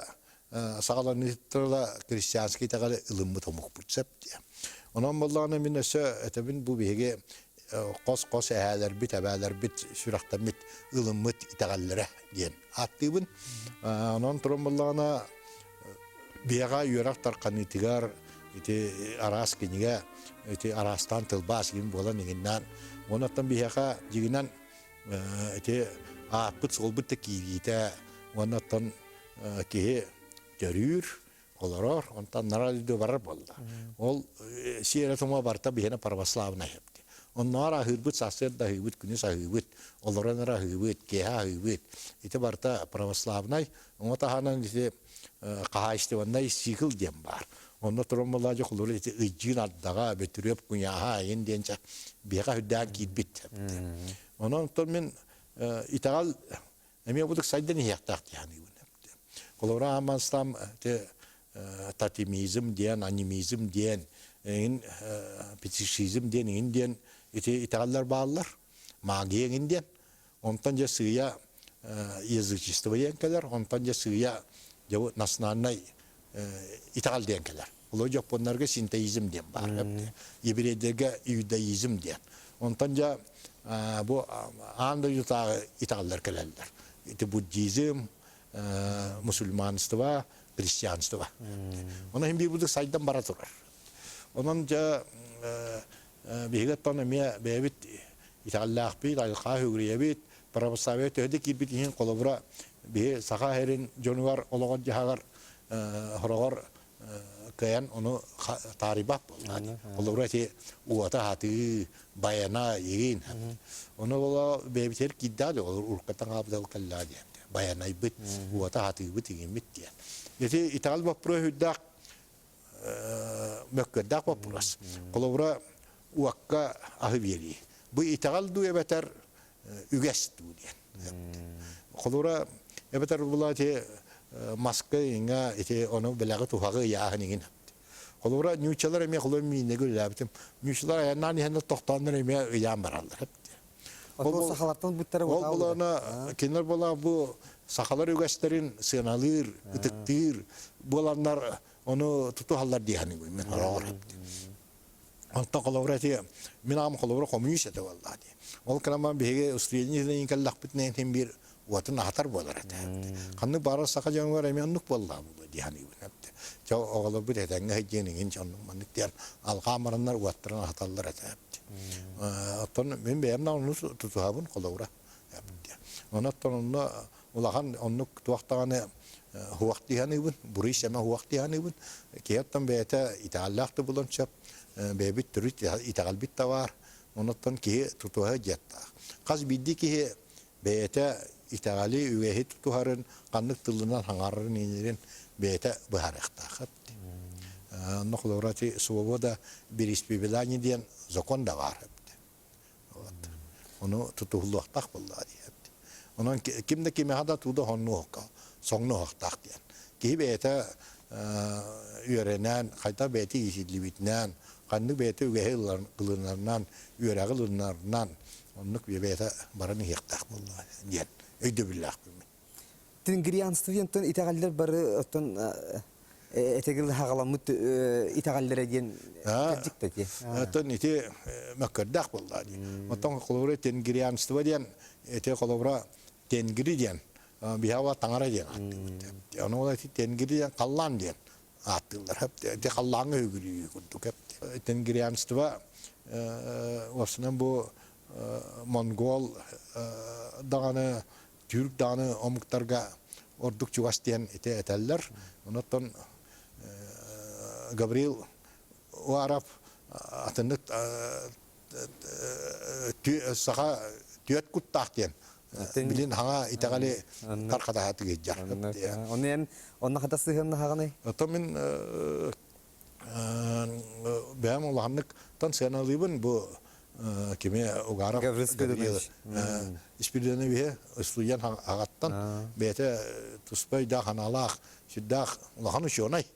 [SPEAKER 2] саҕаланыыттара христианский итэҕэли ылыммыт омукпут сөп диye. Онон буоллаҕына мин өссө этэбин бу биһиги хос-хос эһээлэрбит, эбээлэрбит сүрэхтэммит ылыммыт итэҕэллэрэ диэн ааттыыбын. Онон туран буоллаҕына биһиэхэ үөрэх тарханыытыгар ити араас кинигэ ити араастаан тылбаас иҥин буолан иҥиннээн онон биһиэхэ дьигинэн ити ааппыт суолбут да киириитэ уонна оттон киһи төрүүр, олорор, онтон нара барар буолла. Ол сиэрэ-тума барыта биһиэнэ православнай эбит. Оннооҕор аһыырбыт, сарсыарда аһыыбыт, күнүс аһыыбыт, олорон эрэ аһыыбыт, киэһэ аһыыбыт. Ити барыта православнай. Оҥо таһынан ити хаһаайыстыбаннай цикл диэн баар. Онно туран буоллаҕа дьэ холобур ити ыйдьыын ардаҕа, Бөтүрүөп куйааһа эҥин диэн чэ биһиэхэ үрдээн киирбит. Онон оттон мин итэҕэл Эмиэ курдук сайдан иһиэхтээх дии саныыбын. Холобура, аан бастаан ити тотемизм диэн, анимизм диэн, эҥин фетишизм диэн, эҥин диэн ити итэҕэллэр бааллар. Магия эҥин диэн. Онтон дьэ сыыйа язычество диэн кэлэр, онтон дьэ сыыйа дьэ бу национальнай итэҕэл диэн кэлэр. Олор дьоппуоннарга синтеизм диэн баар. Еврейдэргэ иудаизм диэн. Онтон дьэ бу аан дойдутааҕы итэҕэллэр кэлэллэр. Ити буддизм, мусульманство, христианство. Онон иһин биир будук сайдан бара турар. Онон дьэ биһиги оттон эмиэ бэйэбит итэҕэллээхпит, айылҕа үгүрүйэбит, православие төһө да киирбит иһин холобура биһи саха сирин дьонугар олоҕор-дьаһаҕар хороҕор кыайан ону таарыйбат буолла. Холобура ити уота хатыы, байана иин. Ону була бэйэбитигэр киирдэҕэ дии, ол уруккаттан хаалбыт ол кэллэҕэ диэн. Байанайбыт, уота хатыыбыт иҥиммит диэн. Ити итэҕэл боппуруоһа үрдээх мөккүөрдээх боппуруос. Холобура уокка аһы биэрии. Бу итэҕэл дуу эбэтэр үгэс дуу диэн. Холобура эбэтэр була ити маска иҥа ити ону бэлэҕи туһаҕы ыйааһын иҥин. Холобура ньуучалар эмиэ холобура мииннэги үлэлээбитим. Ньуучалар айаннаан иһэннэр тохтооннор эмиэ ыйаан бараллар.
[SPEAKER 3] Ол сахалартан буттара
[SPEAKER 2] Ол булана кинилэр була бу сахалар үгэстэрин сыаналыыр, ытыктыыр буоланнар ону тутуһаллар дии саныыбын мин хороҕор. Онтон холобура ити мин аҕам холобура хомуньуус этэ буоллаа дии. Ол кыраман биһиги устудьуон кэллэхпитинэ иһин биир уотун аһатар буолар этэ. Ханнык баарар саха дьонугар эмиэ оннук буоллаа буолуо дии саныыбын. Чэ оҕолорбут этэҥҥэ сылдьыан иҥин оннук маннык диэн алҕаан бараннар уоттарын аһаталлар этэ. Оттон мин бэйэм да ону тутуһабын холобура. Онон онно улахан оннук туох даҕаны хуох дии саныыбын, буруй сэмэ хуох дии саныыбын. Киһи оттон бэйэтэ итэҕэллээх да булан сөп, бэйэбит төрүт итэҕэлбит да баар. Онуттан киһи тутуһа дьиэттаах. Хас биирдии киһи бэйэтэ итэҕэли, үгэһи тутуһарын, ханнык тылынан хаҥарарын, иҥэрин бэйэтэ быһаарыахтаах. Онно холобура ити свобода вероисповедания диэн закон да баар. Вот. Ону тутуһуллуохтаах буоллаҕа дии. Онон ким да кимиэхэ да тууда хоннуохка, соҥнуохтаах диэн. Киһи бэйэтэ үөрэнэн, хайдах бэйэтэ иитиллибитинэн, ханнык бэйэтэ үгэһи ылынарынан, үөрэҕи ылынарынан, оннук бэйэтэ баран иһиэхтээх буоллаҕа диэн өйдөбүллээхпин мин.
[SPEAKER 3] Тенгрианство диэн итэҕэллэр бары оттон этэгил хаҕаламмыт итэҕэллэрэ диэн кырдьык да ити.
[SPEAKER 2] Оттон ити мөккөрдөөх буоллаа дии. Оттон холобура тенгрианство диэн ити холобура тенгри диэн биһиэхэ таҥара диэн ааттыыбыт. Ону ол ити тенгри диэн халлаан диэн ааттыыллар. Ити халлааҥҥа үгүрүү курдук. Тенгрианство уопсайынан бу монгол даҕаны түүрк даҕаны омуктарга ордук чугас диэн ити этэллэр. Онон Гаврил Уаров атыннык саха түөт куттаах диэн билин хаҥа итэҕэли тархатаһа тыгыйдьар.
[SPEAKER 3] Ону эн онно хата сыһыаннаһаҕыный?
[SPEAKER 2] Ото мин бэйэм улаханнык тан сыаналыыбын бу кими Угаров Испирдиновиһы ыстуйан аҕаттан бэйэтэ туспа өйдөөх аналаах сүрдээх улахан учуонай.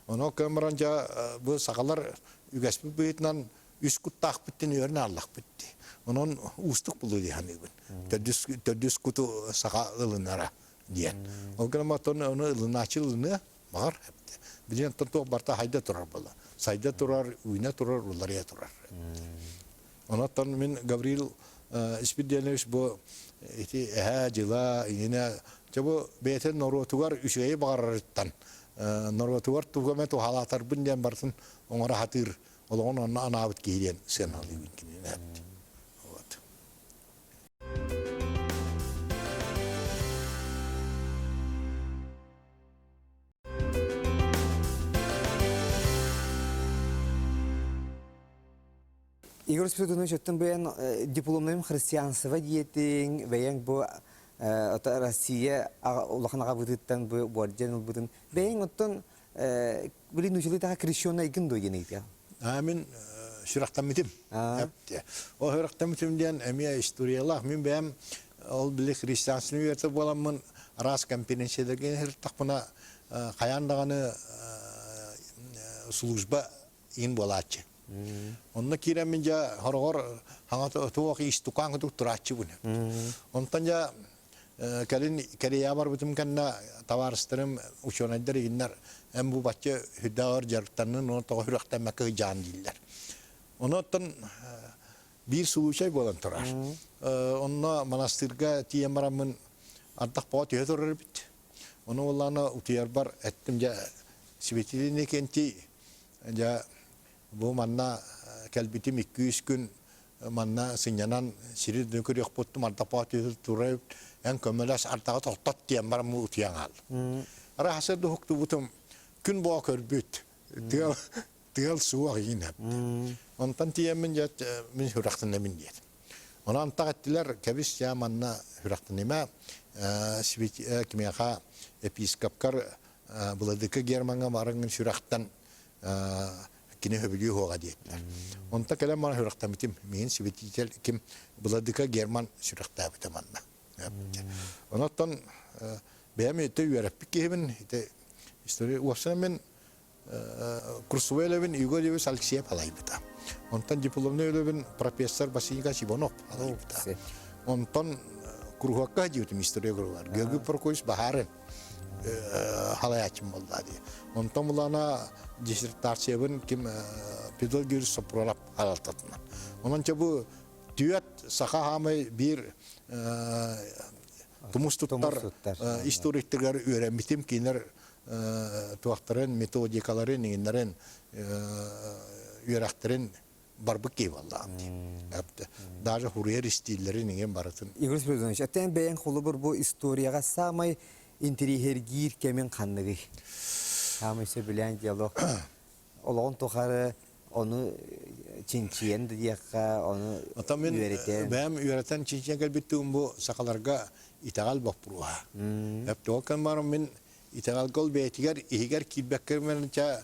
[SPEAKER 2] Ону көн баран дьэ бу сахалар үгэспит быһыытынан үс куттаахпыт диэн үөрэн ааллахпыт дии. Онон уустук булуу дии саныыбын. Төрдүс куту саха ылынара диэн. Ол гынан оттон ону ылынааччы ылыныа Баҕар, билигин оттон туох барыта хайда турар буолла. Сайда турар, үүнэ турар, уларыйа турар. Онон мин Гаврил Испирдианович бу ити эһээ дьыла иҥинэ дьэ бу бэйэтин норуотугар үчүгэйи баҕарарыттан норуотугар тугу эмэ туһалаатарбын диэн барытын оҥоро сатыыр олоҕун онно анаабыт киһи диэн сыаналыыбын кинини. Вот.
[SPEAKER 3] Игорь Спиридонович, оттон бэйэн дипломнайым христианство диэтиҥ, бэйэҥ бу Россия улахан аҕабытыттан бу буордьан ылбытын, бэйэҥ оттон били нуучалыы таха крещенайгын дуо диэн ыйытыа.
[SPEAKER 2] Мин сүрэхтэммитим. Ол сүрэхтэммитим диэн эмиэ историялаах. Мин бэйэм ол били христианствоны үөрэтэр буоламмын араас конференцияларга сырыттахпына хайаан даҕаны служба иин буолааччы. Онно киирэммин дьэ хороҕор хаҥа туох истукаан курдук турааччыбын. Онтон дьэ кэлин Корея барбытым кэннэ табаарыстарым учуонайдар игиннэр эн бу бачча үрдээҕэр дьарыктаннын уонна тоҕо сүрэхтэммэккэ ыйдьаан дииллэр. Онон биир случай буолан турар. Онно монастырга тиийэн бараммын. Ардах боҕо түһэ турар эбит. Ону буоллаҕына утуйарбар эттим дьэ светильник кэнти дьэ бу манна кэлбитим 2-3 күн манна сынньанан сири көрүөхпүттум ардах боҕо түһэ турар эбит эн көмөлөс ардаҕы тохтот диэн баран утуйан хааллым. Арааһа уһуктубутум күн боҕо көрбүт тыал тыал суох иин Онтон тиийэммин дьэ мин сүрэхтэнэбин диэтим. Онон антах эттилэр кэбис дьэ манна сүрэхтэнимэ кимиэхэ епископкар Владыка Гермаҥҥа барыҥҥын сүрэхтэн кини сөбүлүү уһуоҕа диэтилэр. Онто кэлэн баран сүрэхтэммитим. Миин святитель ким Владыка Герман сүрэхтээбитэ манна. Онон бэйэм ити үөрэппит киһибин ити история уопсайынан мин Курсовой үлэбин Игорь Ильич Алексеев алайбыта. Онтон дипломнай үлэбин профессор Василий Николаевич Иванов алайбыта. Онтон куруһуокка диэбитим история куруһугар. Георгий Прокопьевич Баһарын халаячым буолла дии. Онтон булана диссертациябын ким Петр Георгиевич Сопронов халалтатынан. Онон чэ бу түөт саха хаамай биир тумус туттар историктарыгар үөрэммитим кинилэр туохтарын, методикаларын, иҥиннэрин, үөрэхтэрин барбыт киһи буоллаҕым дии. Даже хуруйар истииллэрин иҥин барытын.
[SPEAKER 3] Игорь Спиридонович, оттон бэйэҥ холобур бу историяҕа саамай интэриэһиргиир кэмиҥ ханныгый? Саамай сөбүлээн диалог олоҕун тухары ону чинчийэн да диэххэ, ону
[SPEAKER 2] Оттон мин
[SPEAKER 3] үөрэтэн.
[SPEAKER 2] бэйэм үөрэтэн чинчийэн кэлбиттигим бу сахаларга итэҕэл боппуруоһа. Эптуол кэммарым мин итэҕэлгэ ол бэйэтигэр иһигэр киирбэккэ чэ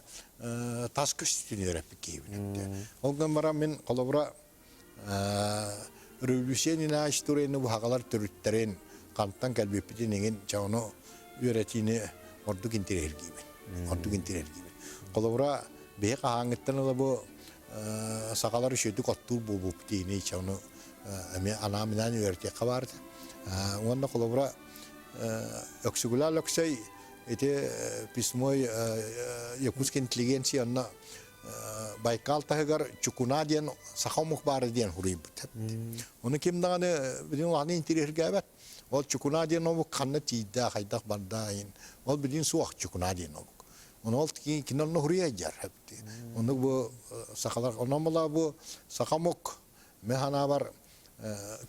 [SPEAKER 2] тас көстүүтүн үөрэппит киһибин. Ол гынан баран мин холобура Революция Ильич Турины быһаҕалар төрүттэрин хантан кэлбиппитин иҥин чэ ону үөрэтиини ордук интэриэһиргиибин. Ордук интэриэһиргиибин. Холобура биһи хаһааҥҥыттан ыла бу сахалар үчүгэйдик оттуур буолбуппут диини чэ ону эмиэ анаан-минээн үөрэтиэххэ баар этэ. Уонна холобура Өксүгүлэ Алексей ити письмо Якутской интеллигенции онно Байкал таһыгар Чукуна диэн саха омук баара диэн суруйбут. Ону ким даҕаны билин улаханы интириэһиргээбэт. Ол Чукуна диэн омук ханна тиийдэ, хайдах барда Ол билин суох Чукуна диэн омук. Ону ол кини онно суруйа дьар. Оннук бу сахалар онон була бу саха омук Мин санаабар,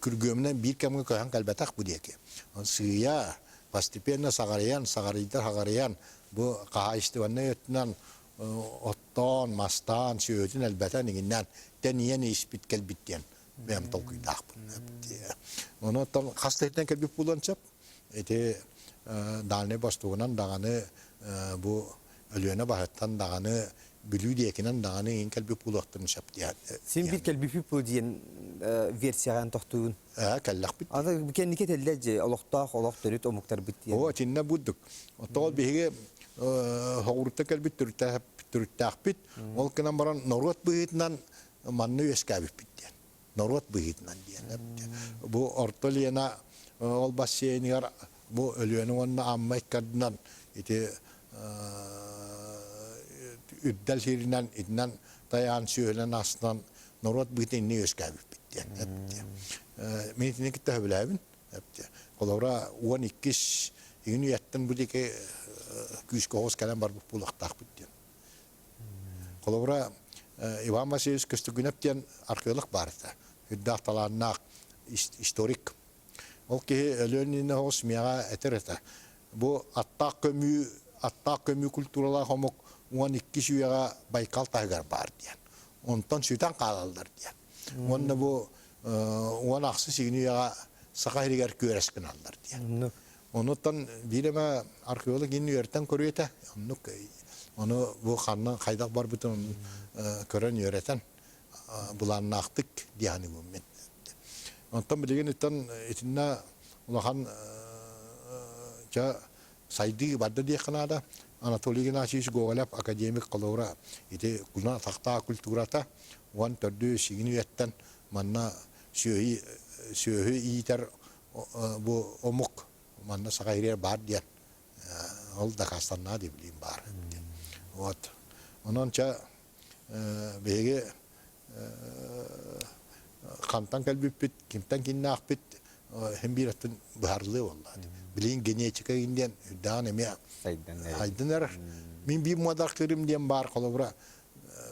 [SPEAKER 2] күргүөмүнэн биир кэмҥэ көһөн кэлбэтэх бу диэки. Сыыйа, постепенно саҕарыйан, саҕарыйдар саҕарыйан, бу хаһаайыстыбаннай өттүнэн оттоон, мастаан, сүөһүтүн элбэтэн иҥиннээн тэнийэн испит кэлбит диэн бэйэм толкуйдаахпын. Ону оттон хас да сиртэн кэлбит буолуон сөп. Ити Дальнай Востогунан даҕаны бу Өлүөнэ баһыттан даҕаны Бүлүү диэкинэн даҕаны иҥин кэлбит буолуохтарын сөп диэн.
[SPEAKER 3] Син биир кэлбиппит бу диэн версияҕа тохтуубун.
[SPEAKER 2] Ээ, кэллэхпит.
[SPEAKER 3] Аны кэнники этэллэр дьэ олохтоох олох төрүт омуктарбыт диэн.
[SPEAKER 2] Оо, итиннэ бурдук. Оттон биһиги хоҕуруттан кэлбит төрүттээхпит. Ол гынан баран норуот быһыытынан манна үөскээбиппит диэн. Норуот быһыытынан диэн. Бу Орто Лена ол бассейныгар бу Өлүөнэ уонна Амма икки ити үрдэл сиринэн итинэн тайаан сүөһүнэн астынан норуот быһыытын инни үөскээбиппит диэн. Мин итини кытта сөбүлээбин. Холобура 12 игин үйэттэн бу диэки күүскэ оҕус кэлэн барбыт буолуохтаахпыт диэн. Холобура Иван Васильевич Көстүгүнэп диэн археолог баар этэ. Үрдээх талааннаах историк. Ол киһи Өлөөн иннинэ оҕус миэхэ этэр этэ. Бу аттаах көмүү, аттаах көмүү культуралаах омук 12 үйэҕэ Байкал таһыгар баар диэн. Онтон сүтэн хаалаллар диэн. Уонна бу 16 үйэҕэ Саха сиригэр күөрэс гыналлар диэн. Онуттан биир эмэ археолог инни үөрэтэн көрүө этэ. Оннук ону бу ханна хайдах барбытын көрөн үөрэтэн былааннаахтык диэханыбын мин. Онтон билигин иттэн итиннэ улахан ча сайдыы барда диэххэ наада. Анатолий Игнатьевич Гоголев академик холобура ити куна тахтаа культурата уон төрдү сигин үйэттэн манна сүөһү сүөһү иитэр бу омук манна саха ириэр баар диэн ол дакаастаннаа дии билиим баар. Вот. Онон ча биһиги хантан кэлбиппит, кимтэн киннээхпит. Хин биир аттын быһарылыы буолла. Билигин генетика диэн үрдэҕин эмиэ сайдан эрэр. Мин биир муодаркырым диэн баар холобура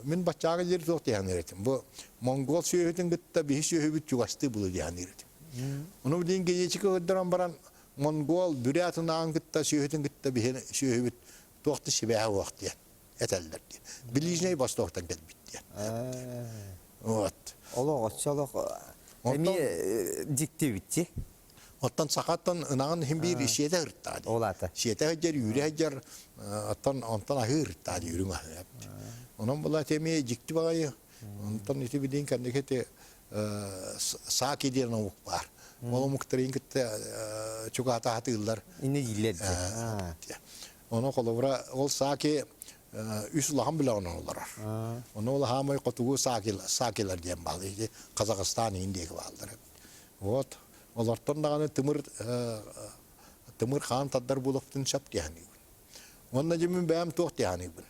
[SPEAKER 2] мин баччааҕы диэри туох диэханыр этим. Бу монгол сүөһүтүн кытта биһи сүөһүбүт чугастыы булу диэханыр этим. Ону билигин генетика көрдөрөн баран монгол бүрээт ынаҕын кытта сүөһүтүн кытта биһи сүөһүбүт туох да сибээһэ суох диэн этэллэр диэн. Ближний Востоктан кэлбит диэн. Вот.
[SPEAKER 3] Олох оччолох эмиэ дьиктибитчи.
[SPEAKER 2] Оттон сахаттан ынаҕын иһин биир сиэтэ ыртаа дии.
[SPEAKER 3] Ол аата.
[SPEAKER 2] Сиэтэ сылдьар, үүрэ сылдьар, оттон онтон аһыы ыртаа дии, үрүҥ аһыы. Онон була эмиэ дьикти баҕайы. Онтон ити билигин кэнники ити сааки диэн омук баар. Ол омуктарын кытта чугаата хатыыллар.
[SPEAKER 3] Инне дииллэр.
[SPEAKER 2] Ону холобура ол сааки үс улахан билэҕин олорор. Ону ол хаамай хотугу саакилар диэн баал. Ити Казахстан иһин диэки бааллар. Вот. Олортон даҕаны тымыр тымыр хаан тардар буолуохтун сөп диэханыыбын. Уонна дьэ мин бэйэм туох диэханыыбын.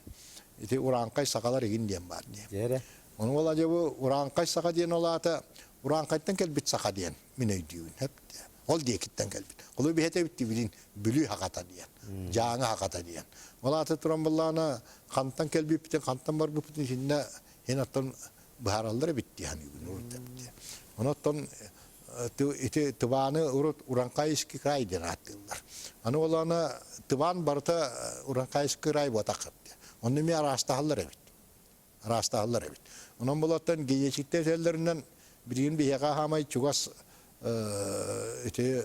[SPEAKER 2] Ити урааҥхай сахалар игин диэн баар диэн. Ону ол дьэ бу урааҥхай саха диэн ол аата урааҥхайтан кэлбит саха диэн мин өйдүүбүн. Ол диэкиттэн кэлбит. Ол биһэтэ билин Бүлүү хахата диэн, Дьааҥы хахата диэн. Ол аата туран буллаҕына хантан кэлбиппитин, хантан барбыппытын итиннэ иһин оттон быһаараллар эбит дии саныыбын урут эбит. Онон ити Тываны урут Уранкайский край диэн ааттыыллар. Аны ол аны Тыван барыта Уранкайский край буотах эбит. Онно эмиэ араастаһаллар эбит. Араастаһаллар эбит. Онон булаттан генетиктэр этэллэринэн билигин биһиэхэ хаамай чугас ити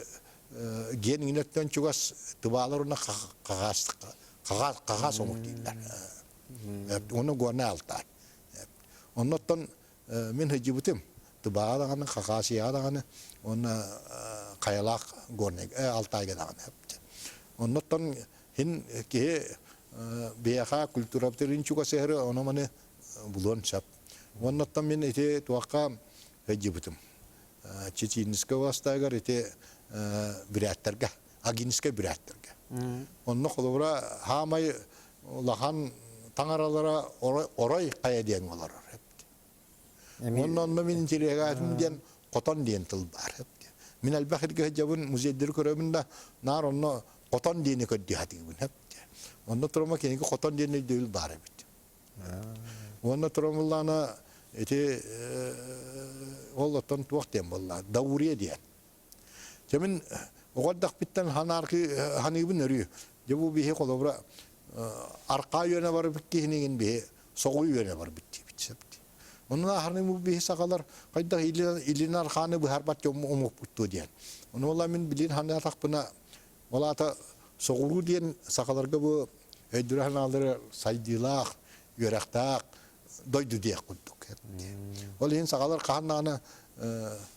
[SPEAKER 2] ген иҥинэттэн чугас тыбаалар уонна хахаас хахаас омук дииллэр. Уонна Горнай Алтай. Оннуттан мин сылдьыбытым. Тыбааҕа даҕаны, Хакасияҕа даҕаны уонна Хайалаах Горнай Алтайга даҕаны. Оннуттан хин киһи биһиэхэ культурабытын чугасыһары ону-маны булуон сөп. Оннуттан мин ити туохха сылдьыбытым. Чеченскэй властайгар ити бүрээттэргэ, Агинскай бүрээттэргэ. Онно холобура хаамай улахан таҥаралара орой хайа диэн олорор. Онно онно мин интириэһиргээтим диэн хотон диэн тыл баар. Мин элбэх иргэ сылдьабын, музейдары көрөбүн да, наар онно хотон диэни көрдүү сатыыбын. Онно турума кинигэ хотон диэн өйдөбүл баар эбит. Уонна турамыллаана ити ол оттон туох диэн буолла Даурия диэн. Дьэ мин оҕо эрдэхпиттэн ханааркы ханыыбын өрүү. Дьэ бу биһи холобура аркаа үөнэ барбыт киһинигин биһи соҕуй үөнэ барбыт диэбит сөп. Онон ахарны бу биһи сахалар хайдах илин архааны быһарбат дьон омукпут диэн. Ону ола мин билин ханаатахпына ол аата соҕуруу диэн сахаларга бу өйдөрө санаалары сайдыылаах, үөрэхтээх дойду диэх курдук. Ол иһин сахалар хаһан даҕаны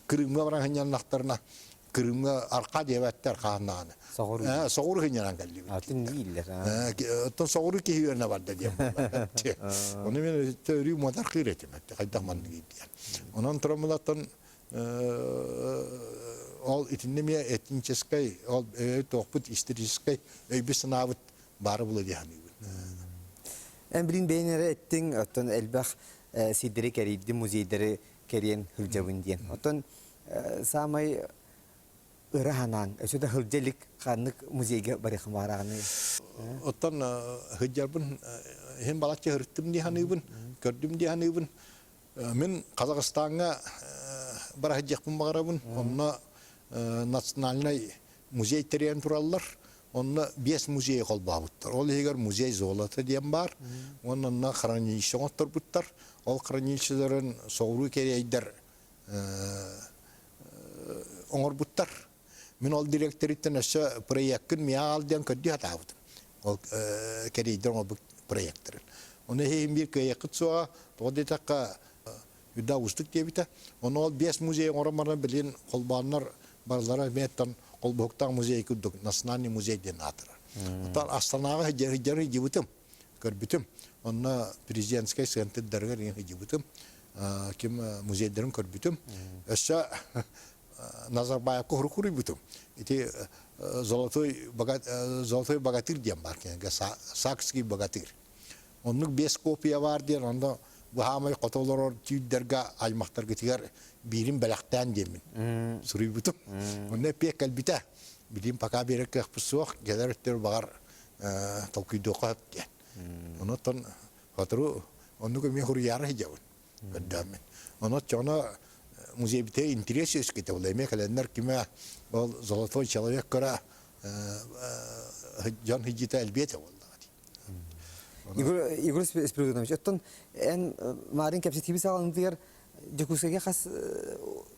[SPEAKER 2] Крымҥа баран сынньаннахтарына Крымҥа арха диэбэттэр хаһан даҕаны. Соҕуруу сынньанан кэллибит.
[SPEAKER 3] Атын дииллэр.
[SPEAKER 2] Оттон соҕуруу киһи үөрэнэ барда диэн буолар. Ону мен өрүү муодаркыыр этим. Хайдах маннык диэн. Онон тураммылаттан ол итиннэ эмиэ этническэй, ол туохпут историческай өйбүт-санаабыт баара буолуо дии саныыбын.
[SPEAKER 3] Эн билин бэйэн эрэ эттиҥ, оттон элбэх сирдэри кэрийдим, музейдары кэрийэн сылдьабын диэн. Оттон саамай ыра санааҥ, өссө да сылдьа илик ханнык музейга барыаххын баҕараҕыный?
[SPEAKER 2] Оттон сылдьарбын иһин балачча сырыттым дии саныыбын, көрдүм дии саныыбын. Мин Казахстаҥҥа бара сылдьыахпын баҕарабын. Онно национальнай музей тэрийэн тураллар. Онно биэс музейы холбообуттар. Ол иһигэр музей золота диэн баар. Уонна онно хранилище оҥотторбуттар. Ол хранилищеларын соҕуруу кэриэйдэр оҥорбуттар. Мин ол дириэктэриттэн өссө проеккын миэхэ аҕал диэн көрдүү сатаабытым. Ол кэриэйдэр оҥорбут проекттарын. Ону иһин биир кыайыаххыт суоҕа, тоҕо диэтэххэ, үрдэ уустук диэбитэ. Ону ол биэс музей оҥорон баран билигин холбооннор барылара эмиэттэн холбоһуктаах музей курдук национальный музей диэн аатырар. Оттон Астанаҕа сылдьар сылдьыбытым, көрбүтүм. Онно президентскэй центрдарыгар сылдьыбытым, ким музейдарын көрбүтүм. Өссө Назарбаевка хуруйбутум. Ити золотой золотой богатырь диэн бар кинигэ, сакский богатырь. Оннук биэс копия бар диэн онно Баһаамай хото олорор түүрдэргэ аймахтаргытыгар биирин бэлэхтээн диэммин суруйбутум. Онно эппиэт кэлбитэ. Билим пока биэрэр кыахпыт суох, кэлэр өттүгэр баҕар толкуйдуохха сөп диэн. Онон сотору оннук эмиэ суруйаары сылдьабын көрдөммүн. Онон оччоҕуна музейбитэ интерес үөскэтэ буолла. Эмиэ кэлэннэр кимэ ол золотой человек көрө дьон сылдьыыта элбиэ этэ буоллаҕа дии.
[SPEAKER 3] Егор, Егор Спиридонович, оттон эн Марын кэпсэтииби саҕаланыытыгар Дьокуускайга хас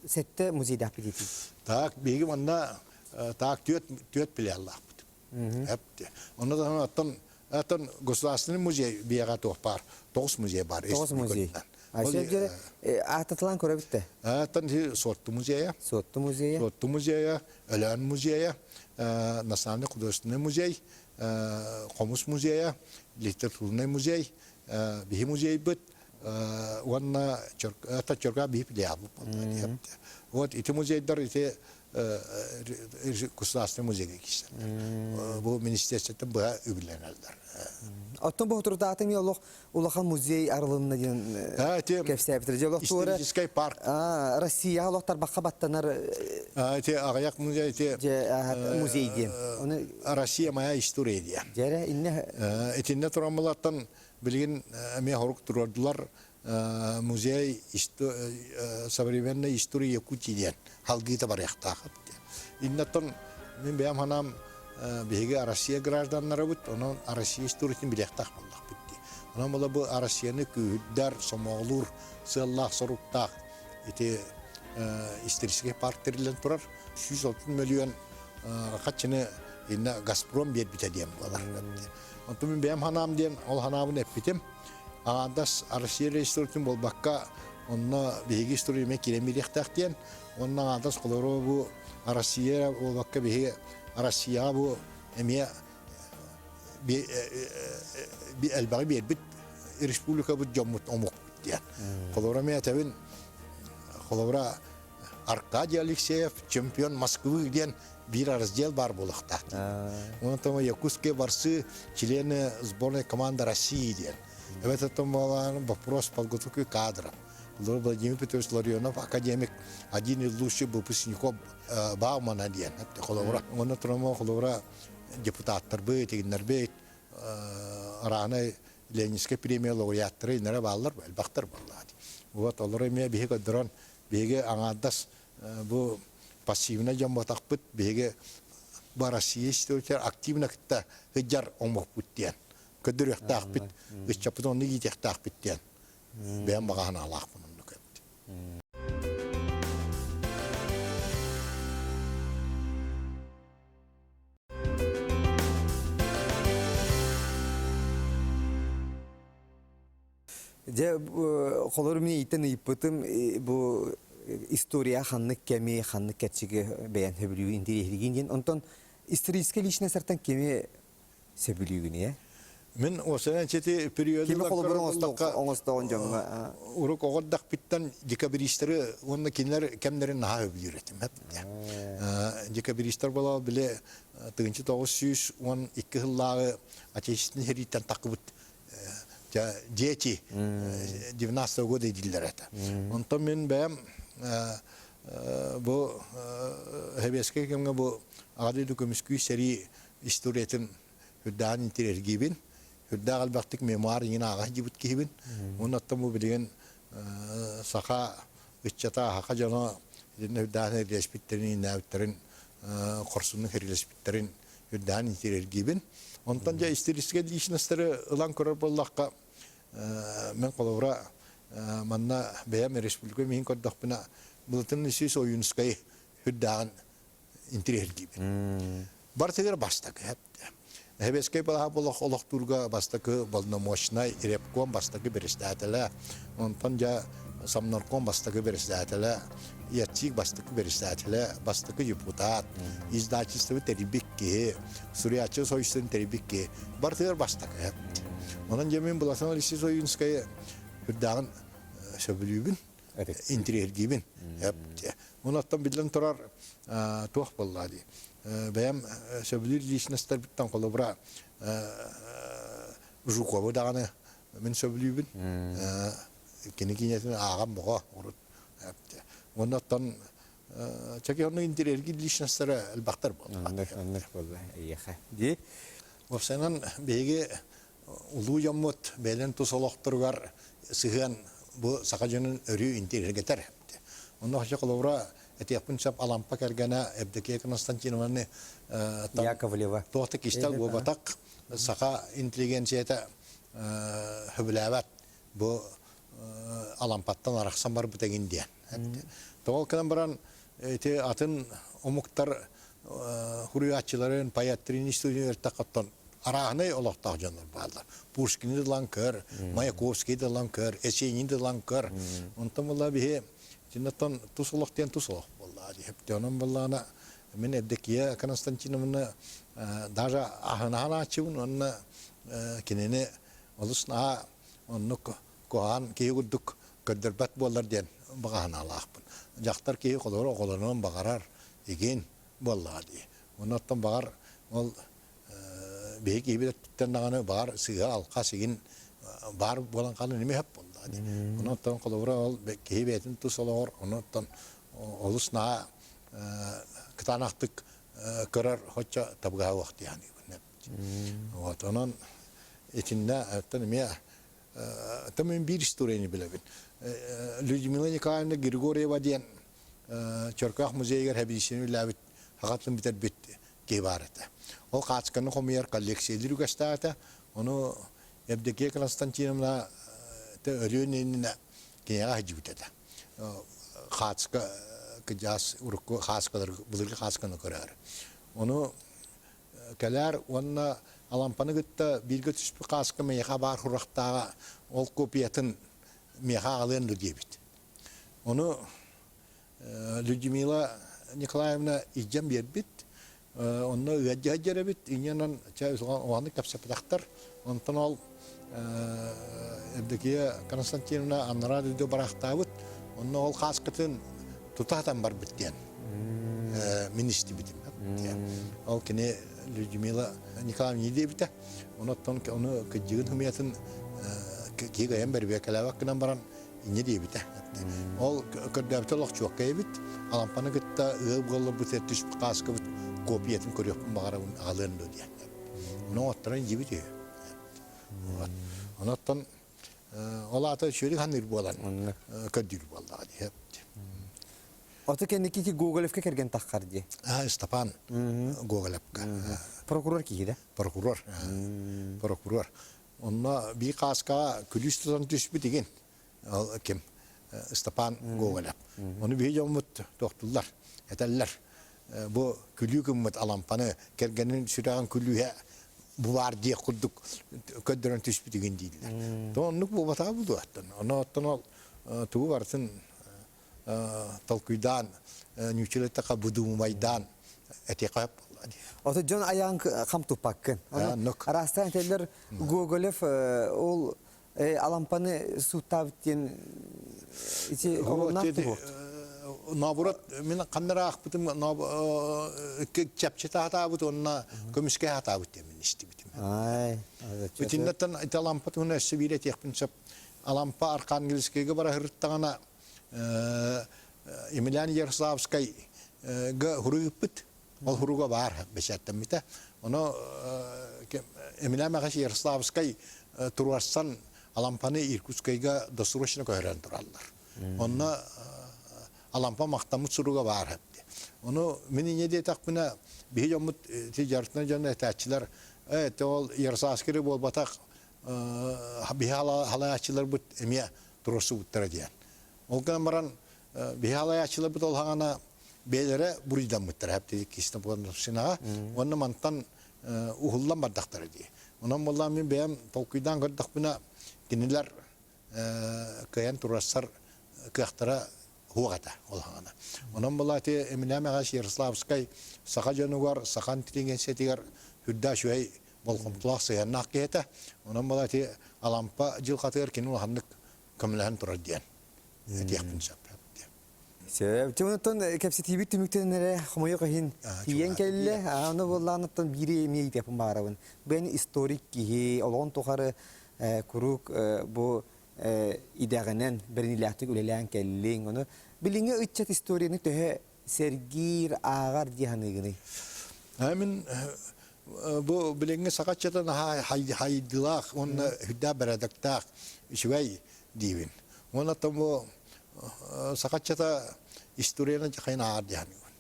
[SPEAKER 3] сэттэ музейдаахпыт диэтий?
[SPEAKER 2] Так, биһиги манна так түөрт түөрт филиаллаахпыт. Онно даҕаны оттон оттон государственный музей биэҕэ туох баар? Тоҕус музей баар.
[SPEAKER 3] Тоҕус музей. Ааттатылаан көрөбүт да?
[SPEAKER 2] Оттон Суотту музейа.
[SPEAKER 3] Суотту музейа.
[SPEAKER 2] Суотту музейа, Өлөөн музейа, Национальный художественный музей, Хомус музейа, литературный музей, биһи музейбыт уонна Чөркөөх биһи филиалбыт буолла. Вот ити музейдар ити государственный музейга киирсэллэр. Бу министерствоттан быһа үбүлэнэллэр.
[SPEAKER 3] Оттон бу турдааты эмиэ олох улахан музей арылынна диэн кэпсээбитэр. Дьэ олох
[SPEAKER 2] Исторический парк.
[SPEAKER 3] Россияҕа олох тарбахха баттанар
[SPEAKER 2] Ити аҕыйах музей ити
[SPEAKER 3] музей диэн. Оны
[SPEAKER 2] Россия моя история диэн.
[SPEAKER 3] Дьэрэ инне
[SPEAKER 2] Итиннэ тураммылартан билигин эмиэ хорук туруордулар музей современной истории Якутии диэн халгыыта барыахтаах. Иннаттан мин бэйэм санаам биһиги Россия гражданнарыбыт, онон Россия историятын билиэхтээх буоллахпыт дии. Онон була бу Россияны күүһүрдэр, сомоҕолуур сыаллаах-соруктаах ити историческай парк тэриллэн турар. 130 миллион хаччыны инна Газпром биэрбитэ диэн буолар. Онтон мин бэйэм санаам диэн ол санаабын эппитим. Аҥаардас Россия историятын буолбакка, онно биһиги история эмиэ киирэн биэриэхтээх диэн, уонна аҥаардас холобура бу Россия буолбакка биһиги Россияҕа бу эмиэ элбэҕи биэрбит республикабыт дьоммут омукпут диэн. Холобура эмиэ этэбин, холобура Аркадий Алексеев чемпион Москвы диэн биир раздел баар буолуохтаах. Онон Якутские барсы члены сборной команды России диэн. Эбэтэр вопрос подготовки кадров. Владимир Петрович Ларионов, академик, один из лучших выпускников Баумана диэн. Холобура, онно турамо холобура депутаттарбыт, тигиннэрбит, араанай Ленинскэй премия лауреаттара иннere бааллар, элбэхтэр буоллаат. Вот олор эмиэ биһи көрдөрөн, биһиги аҥаардас бу пассивно дьон ботахпыт, биһиги бу Россия история активно кытта сылдьар омукпут диэн көрдөрүөхтаахпыт, ыччаппыт оннук иитиэхтаахпыт диэн бэйэм баҕа санаалаахпын оннук эбит.
[SPEAKER 3] Дьэ, холор мин иитэн ыйыппытым бу история ханнык кэми, ханнык кэрчиги бэйэн сөбүлүүгүн, интэриэһиргиин диэн. Онтон историческай личностартан кими сөбүлүүгүн, ээ?
[SPEAKER 2] Мин осенен чети периоды
[SPEAKER 3] Кими холобур оҥостоҕун дьоҥҥо?
[SPEAKER 2] Урук оҕордахпыттан декабристары уонна кинилэр кэмнэрин наһаа сөбүлүүр этим. Декабристар буолал били 1912 сыллааҕы Отечественный сэрииттэн таххыбыт дети 19 года дииллэр этэ. Онтон мин бэйэм бу Сэбиэскэй кэмҥэ бу Аҕа дойду көмүскүү сэрии историятын үрдээҕин интириэһиргиибин. Үрдээх элбэхтик мемуар иҥин ааҕа сылдьыбыт киһибин. Уонна оттон бу билигин саха ыччата, саха дьоно итиннэ үрдээҕин эрилэспиттэрин, иҥнээбиттэрин, хорсуннук эрилэспиттэрин үрдээн интириэһиргиибин. Онтон дьэ историческай личностары ылан көрөр буоллахха, мен холобура манна бэйэм республика миһин көрдөхпүнэ, Былытын Исус Ойуунускай үрдээҕин интириэһиргиибин. Барытыгар бастакы Сэбиэскэй балаһа болох олохтуурга бастакы полномочнай репком бастакы председателэ, онтон дьэ Самнарком бастакы председателэ, ЯЦИК бастакы председателэ, бастакы депутат, издательство тэрийбит киһи, суруйааччы союзтарын тэрийбит киһи, барытыгар бастакы. Онон дьэ мин Былатан Алексей Ойуунскайы үрдээҕин сөбүлүүбүн. интириэһиргиибин. Онон биллэн турар туох буолла дии. Бэйэм сөбүлүүр личностарбыттан холобура Жукову даҕаны мин сөбүлүүбүн. Кини киинэтин ааҕан боҕо урут. Уонна оттон чаки онно интириэргиир личностара элбэхтэр буолла.
[SPEAKER 3] Оннук, оннук буолла эйиэхэ. Дии.
[SPEAKER 2] Уопсайынан биһиги улуу дьоммут бэйэлэрин тус олохторугар сыһыан бу саха дьонун өрүү интириэргэтэр. Онно хочу холобура этиэхпин сөп Алампа кэргэнэ Евдокия Константиновнаны
[SPEAKER 3] Яковлева.
[SPEAKER 2] Туох да кистэл буолбатах саха интеллигенцията сөбүлээбэт бу Алампаттан арахсан барбыт эҥин диэн. Тоҕо гынан баран ити атын омуктар хуруйааччыларын, поэттарын историяны үөртэххэ арааһынай олохтоох дьоннор бааллар. Пушкины да ылан көр, Маяковскийы да ылан көр, Есенини да ылан көр. Онтон буолла биһи итиннэттэн тус олох диэн тус олох буолла. Онон буоллаҕына мин Евдокия Константиновна даже аһынаһан ааччыбын уонна кинини олус наһаа оннук куһаҕан киһи курдук көрдөрбөт буоллар диэн баҕа санаалаахпын. Дьахтар киһи холобур оҕолонуон баҕарар, игин буоллаҕа дии. Онон баҕар ол биһиги киһибит өттүттэн даҕаны баҕар сыыһа-алҕас игин баар буолан хаалан эмиэ сөп буоллаҕа дии. Онон холобура ол киһи бэйэтин тус олоҕор онон олус наһаа кытаанахтык көрөр хоччо табыгаһа суох дии саныыбын. Вот онон итиннэ оттон эмиэ Там мин биир историяны билэбин. Людмила Николаевна Григорьева диэн Чөркөөх музейыгар хэбиисини үлээбит хахатын бүтэрбит киһи баар этэ. Ол хаачыканы хомуйар коллекциялыыр үгэстээх этэ. Ону Евдокия Константиновна өлүөн иннинэ киниэхэ сылдьыбыт этэ. Хаачыка кыдьаас урукку хааскалар былыргы хаасканы көрөөр. Ону кэлээр уонна Алампаны кытта бииргэ түспүт хааска миэхэ баар сурахтааҕа ол копиятын миэхэ аҕалыан дуо диэбит. Ону Людмила Николаевна илдьэн биэрбит. Онно ыаддьа сылдьар эбит. Инньэнэн чэ улаханнык кэпсэппэтэхтэр. Онтон ол Евдокия Константиновна анараа дойду бараахтаабыт. Онно ол хааскатын тута сатан барбыт диэн мин истибитим. Ол кини Людмила Николаевна диэбитэ. Онон ону кыдьыгын хымыйатын киһи кыайан бэрбиэкэлээбэт гынан баран инньэ диэбитэ. Ол көрдөөбүтэ олох чуоккай эбит. Алампаны кытта ыал буолларбыт түспүт хааскабыт копиятын көрүөхпүн баҕарабын аҕалыан дуо диэн. Ону отторон дьиэбит үһү. Онон ол аата үчүгэй ханыыр буолан көрдүүр буоллаҕа дии.
[SPEAKER 3] Ото кэнники ити Гоголевка кэргэн таххар дии.
[SPEAKER 2] А, Степан Гоголевка.
[SPEAKER 3] Прокурор киһи да?
[SPEAKER 2] Прокурор. Прокурор. Онно бии хааскаҕа күлүүс тутан түспүт игин. Ол ким? Степан Гоголев. Ону биһи дьоммут тохтуллар, этэллэр. Бу күлүү гыммыт Алампаны кэргэнин сүрэҕин күлүүһэ бу баар диэх курдук көрдөрөн түспүт игин дииллэр. То оннук буолбатаҕа буолуо. Ону оттон ол тугу барытын толкуйдаан, ньүүчүлэттэхэ будуумайдаан этиэхэ сөп буолла дии.
[SPEAKER 3] Ото дьон айаан хам туппаккын. Араастаан этэллэр Гоголев ол Алампаны сууттаабыт диэн ити оруннаах буолуо.
[SPEAKER 2] Наоборот, мин ханнара аахпытым чэпчэтэ сатаабыт уонна көмүскэ сатаабыт диэн мин истибитим. Итиннэттэн ити Алампа туһунан өссө биир этиэхпин сөп. Алампа Архангельскайга бара сырыттаҕына Емельян Ярославскайга хуруйуппут. Ол хуруга баар бэчээттэммитэ. Ону Емельян Михайлович Ярославскай туруорсан Алампаны Иркутскайга досрочно көһөрөн тураллар. Онно Алампа махтаммыт суруга баар. Ону мин инньэ диэтэхпинэ, биһи дьоммут ити дьарытына дьоно этээччилэр, ээ, ол Ярославский эрэ буолбатах, биһи халааччыларбыт эмиэ туруорсубуттара диэн. Ол гынан баран биһи халааччыларбыт ол хаҥана бэйэлэрэ буруйдаммыттара хэптиги киһисинэ буолан уонна мантан уһуллан бардахтара дии. Онон буоллаан мин бэйэм толкуйдаан көрдөхпүнэ кинилэр кыайан туруорсар кыахтара суох этэ ол хаҥана. Онон буолаати Эмилям Ағаш Ярославскай саха дьонугар, саха интеллигенциятыгар үрдээх үчүгэй болҕомтолоох сыһыаннаах киһи этэ. Онон буолла ити Алампа дьылҕатыгар кини улаханнык көмөлөһөн турар диэн этиэхпин сөп.
[SPEAKER 3] Сөп. Онтон кэпсэтиибит түмүктэнэн эрэ хомойуох иһин тиийэн кэллэ. Аны буоллаҕыттан биири эмиэ ыйытыахпын баҕарабын. Бу эн историк киһи олоҕун тухары куруук бу. идэҕинэн бэриниилээхтик үлэлээн кэллиҥ. Ону билиҥҥи ыччат историяны төһө сэргиир, ааҕар дии саныыгыный?
[SPEAKER 2] Мин бу билиҥҥи саха ыччата наһаа хайдылаах уонна үрдээх бэрээдэктээх үчүгэй диибин. Уонна бу саха ыччата историяны хайын ааҕар дии саныыбын.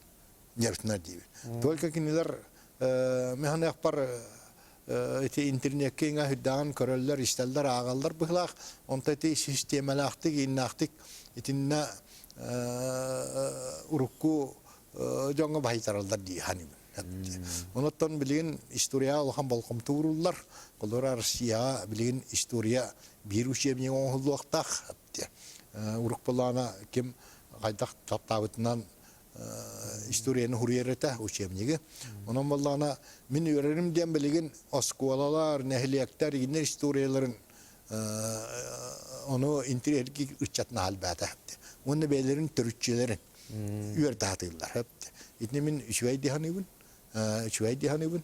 [SPEAKER 2] Нервтинер диибин. Только кинилэр механыахпар ити интернеккэ иҥэ үрдээҕин көрөллөр, истэллэр, ааҕаллар быһылаах. Онто ити систиэмэлээхтик, ииннээхтик итиннэ урукку дьоҥҥо баһыйтараллар дии саныыбын. Онуттан билигин историяҕа улахан болҕомто ууруллар. Холобура, Россияҕа билигин история биир учебник оҥоһуллуохтаах. Урукку былаана ким хайдах таптаабытынан историяны суруйар этэ учебнигы. Онон буоллаҕына мин үөрэрим диэн билигин оскуолалар, нэһилиэктэр иннэр историяларын ону интириэһиргии ыччат наһалбаата. Уонна бэйэлэрин төрүччүлэрин үөрдэ сатыыллар. Итини мин үчүгэй дии саныыбын. Үчүгэй дии саныыбын.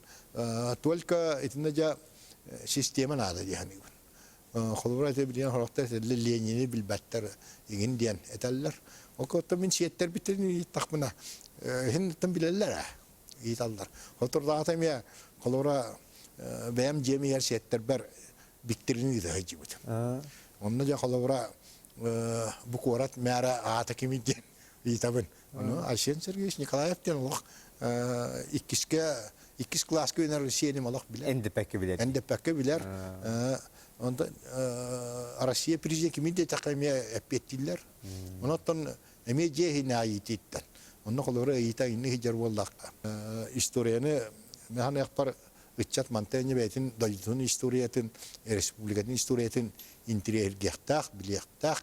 [SPEAKER 2] Только итиннэ дьэ система наада дии саныыбын. Холобура ити билигин сорохтор этэллэр Ленини билбэттэр игин диэн этэллэр. Ол курдук мин сиэттэрбитин ыйыттахпына иһин билэллэр ээ ыйыталлар. Хотурдаата эмиэ холобура бэйэм дьиэм иһэр сиэттэрбэр Викторины ыыта сылдьыбытым. Онно дьэ холобура бу куорат мээрэ аата кимий диэн ыйытабын. Ону Айсен Сергеевич Николаев диэн олох иккискэ иккис кылааска үөрэнэр сиэним олох билэр.
[SPEAKER 3] Эндэппэккэ билэр.
[SPEAKER 2] Эндэппэккэ билэр. Онтон Россия президент кимин диэтэххэ эмиэ эппиэттииллэр. Онон эмиэ дьиэ иһин аайытыттан. Онно холобура ыйыта инни сылдьар буоллахха. Историяны механыахпар ыччат мантан бэйэтин дойдутун историятын, республикатын историятын интириэһиргиэхтээх, билиэхтээх.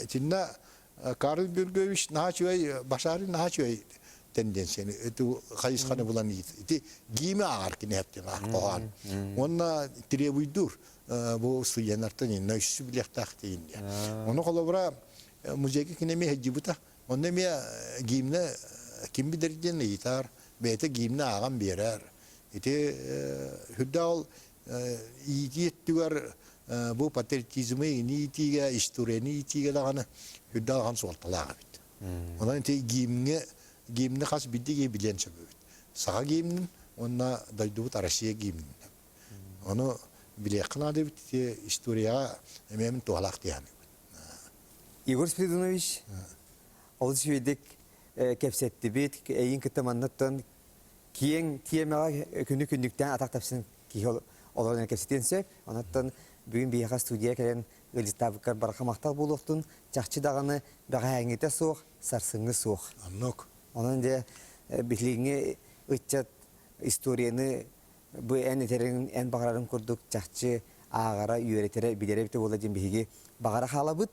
[SPEAKER 2] Итиннэ Карл Георгиевич наһаа үчүгэй, Башарин наһаа үчүгэй тенденцияны хайысханы булан ити гиими ааҕар кини эптин хоһоон. Уонна требуйдуур бу студеннартан инна үссү билиэхтээх диин. Ону холобура музейга кини эмиэ сылдьыбыта. Онно эмиэ гимнэ ким билэр диэн ыйытар, бэйэтэ гимнэ ааҕан биэрэр. Ити үрдэ ол иитии өттүгэр бу патриотизмы иитиигэ, историяны иитиигэ даҕаны үрдэ улахан суолталаах эбит. Онон ити гимҥэ гимни хас биирдии киһи билиэн сөп эбит. Саха гимнин уонна дойдубут Россия гимнин. Ону билиэххэ наада эбит ити историяҕа эмиэ мин туһалаах дии саныыбын.
[SPEAKER 3] Егор Спиридонович, олус үчүгэйдик кэпсэттибит. Эйигин кытта манныттан киэҥ тиэмэҕэ күнү күннүктээн атах тэпсэн киһи олорон кэпсэтиэн сөп. Онон бүгүн биһиэхэ студия кэлэн ыалдьыттаабыккар барҕа махтал буолуохтун. Чахчы даҕаны бэҕэһээҥҥитэ суох, сарсыҥҥы суох.
[SPEAKER 2] Оннук.
[SPEAKER 3] Онон дьэ билиҥҥи ыччат историяны бу эн этэриҥ, эн баҕарарыҥ курдук чахчы ааҕара, үөрэтэрэ, билэрэ эбитэ буолла диэн биһиги баҕара хаалабыт.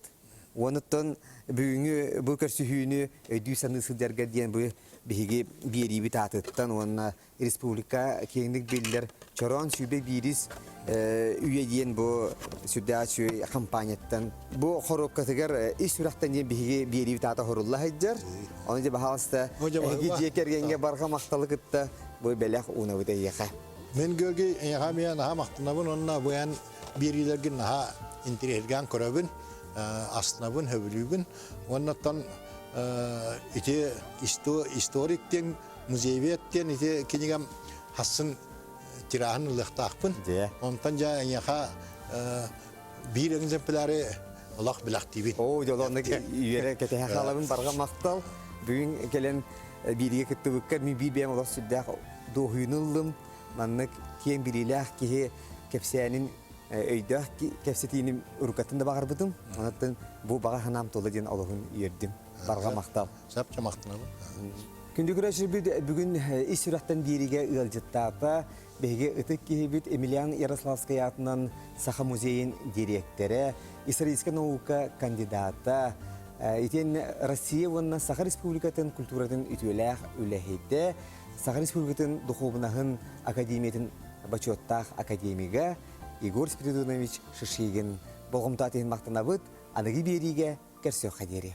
[SPEAKER 3] Уонуттан бүгүҥҥү бу көрсүһүүнү өйдүү-саныы сылдьарга диэн бу биһиги биэриибит аатыттан уонна республика киэҥник биллэр Чороон 121 үйэ диэн бу сүрдээх үчүгэй компанияттан бу хоруопкатыгар ис сүрэхтэн диэн биһиги биэриибит аата хорулла сылдьар. Ону дьэ баһаалыста эһиги дьиэ кэргэҥҥэ барҕа махталы кытта бу бэлэх уунабыт эйиэхэ.
[SPEAKER 2] Мин Георгий эйиэхэ эмиэ наһаа махтанабын уонна бу эн биэриилэргин наһаа интириэһиргээн көрөбүн, астынабын, сөбүлүүбүн. Уонна оттон ити историк диэн, музейвед диэн ити кинигэм хассын тираһын ылыахтаахпын. Онтон дьэ эйиэхэ биир экземпляры олох билэхтиибин.
[SPEAKER 3] Оо, дьол оннук үөрэ кэтэһэ хаалабын барҕа махтал. Бүгүн кэлэн бииргэ кыттыбыкка мин биир бэйэм олох сүрдээх дуоһуйуну ыллым. Маннык киэҥ билиилээх киһи кэпсээнин өйдөөх кэпсэтиини уруккаттан да баҕарбытым. Онон бу баҕа санаам туола диэн олоһун үөрдүм. Барҕа махтал.
[SPEAKER 2] Сапча махтанабын.
[SPEAKER 3] Күндү көрөөччүлэрбит бүгүн ис сүрэхтэн биэриигэ ыалдьыттаата. Биһиги ытык киһибит Емельян Ярославскай аатынан Саха музейын дириэктэрэ, историческай наука кандидата, итиэннэ Россия уонна Саха Республикатын культуратын үтүөлээх үлэһитэ, Саха Республикатын духуобунаһын академиятын бочуоттаах академига Егор Спиридонович Шишигин болҕомтоот иһин махтанабыт, аныгы биэриигэ көрсүөххэ диэри.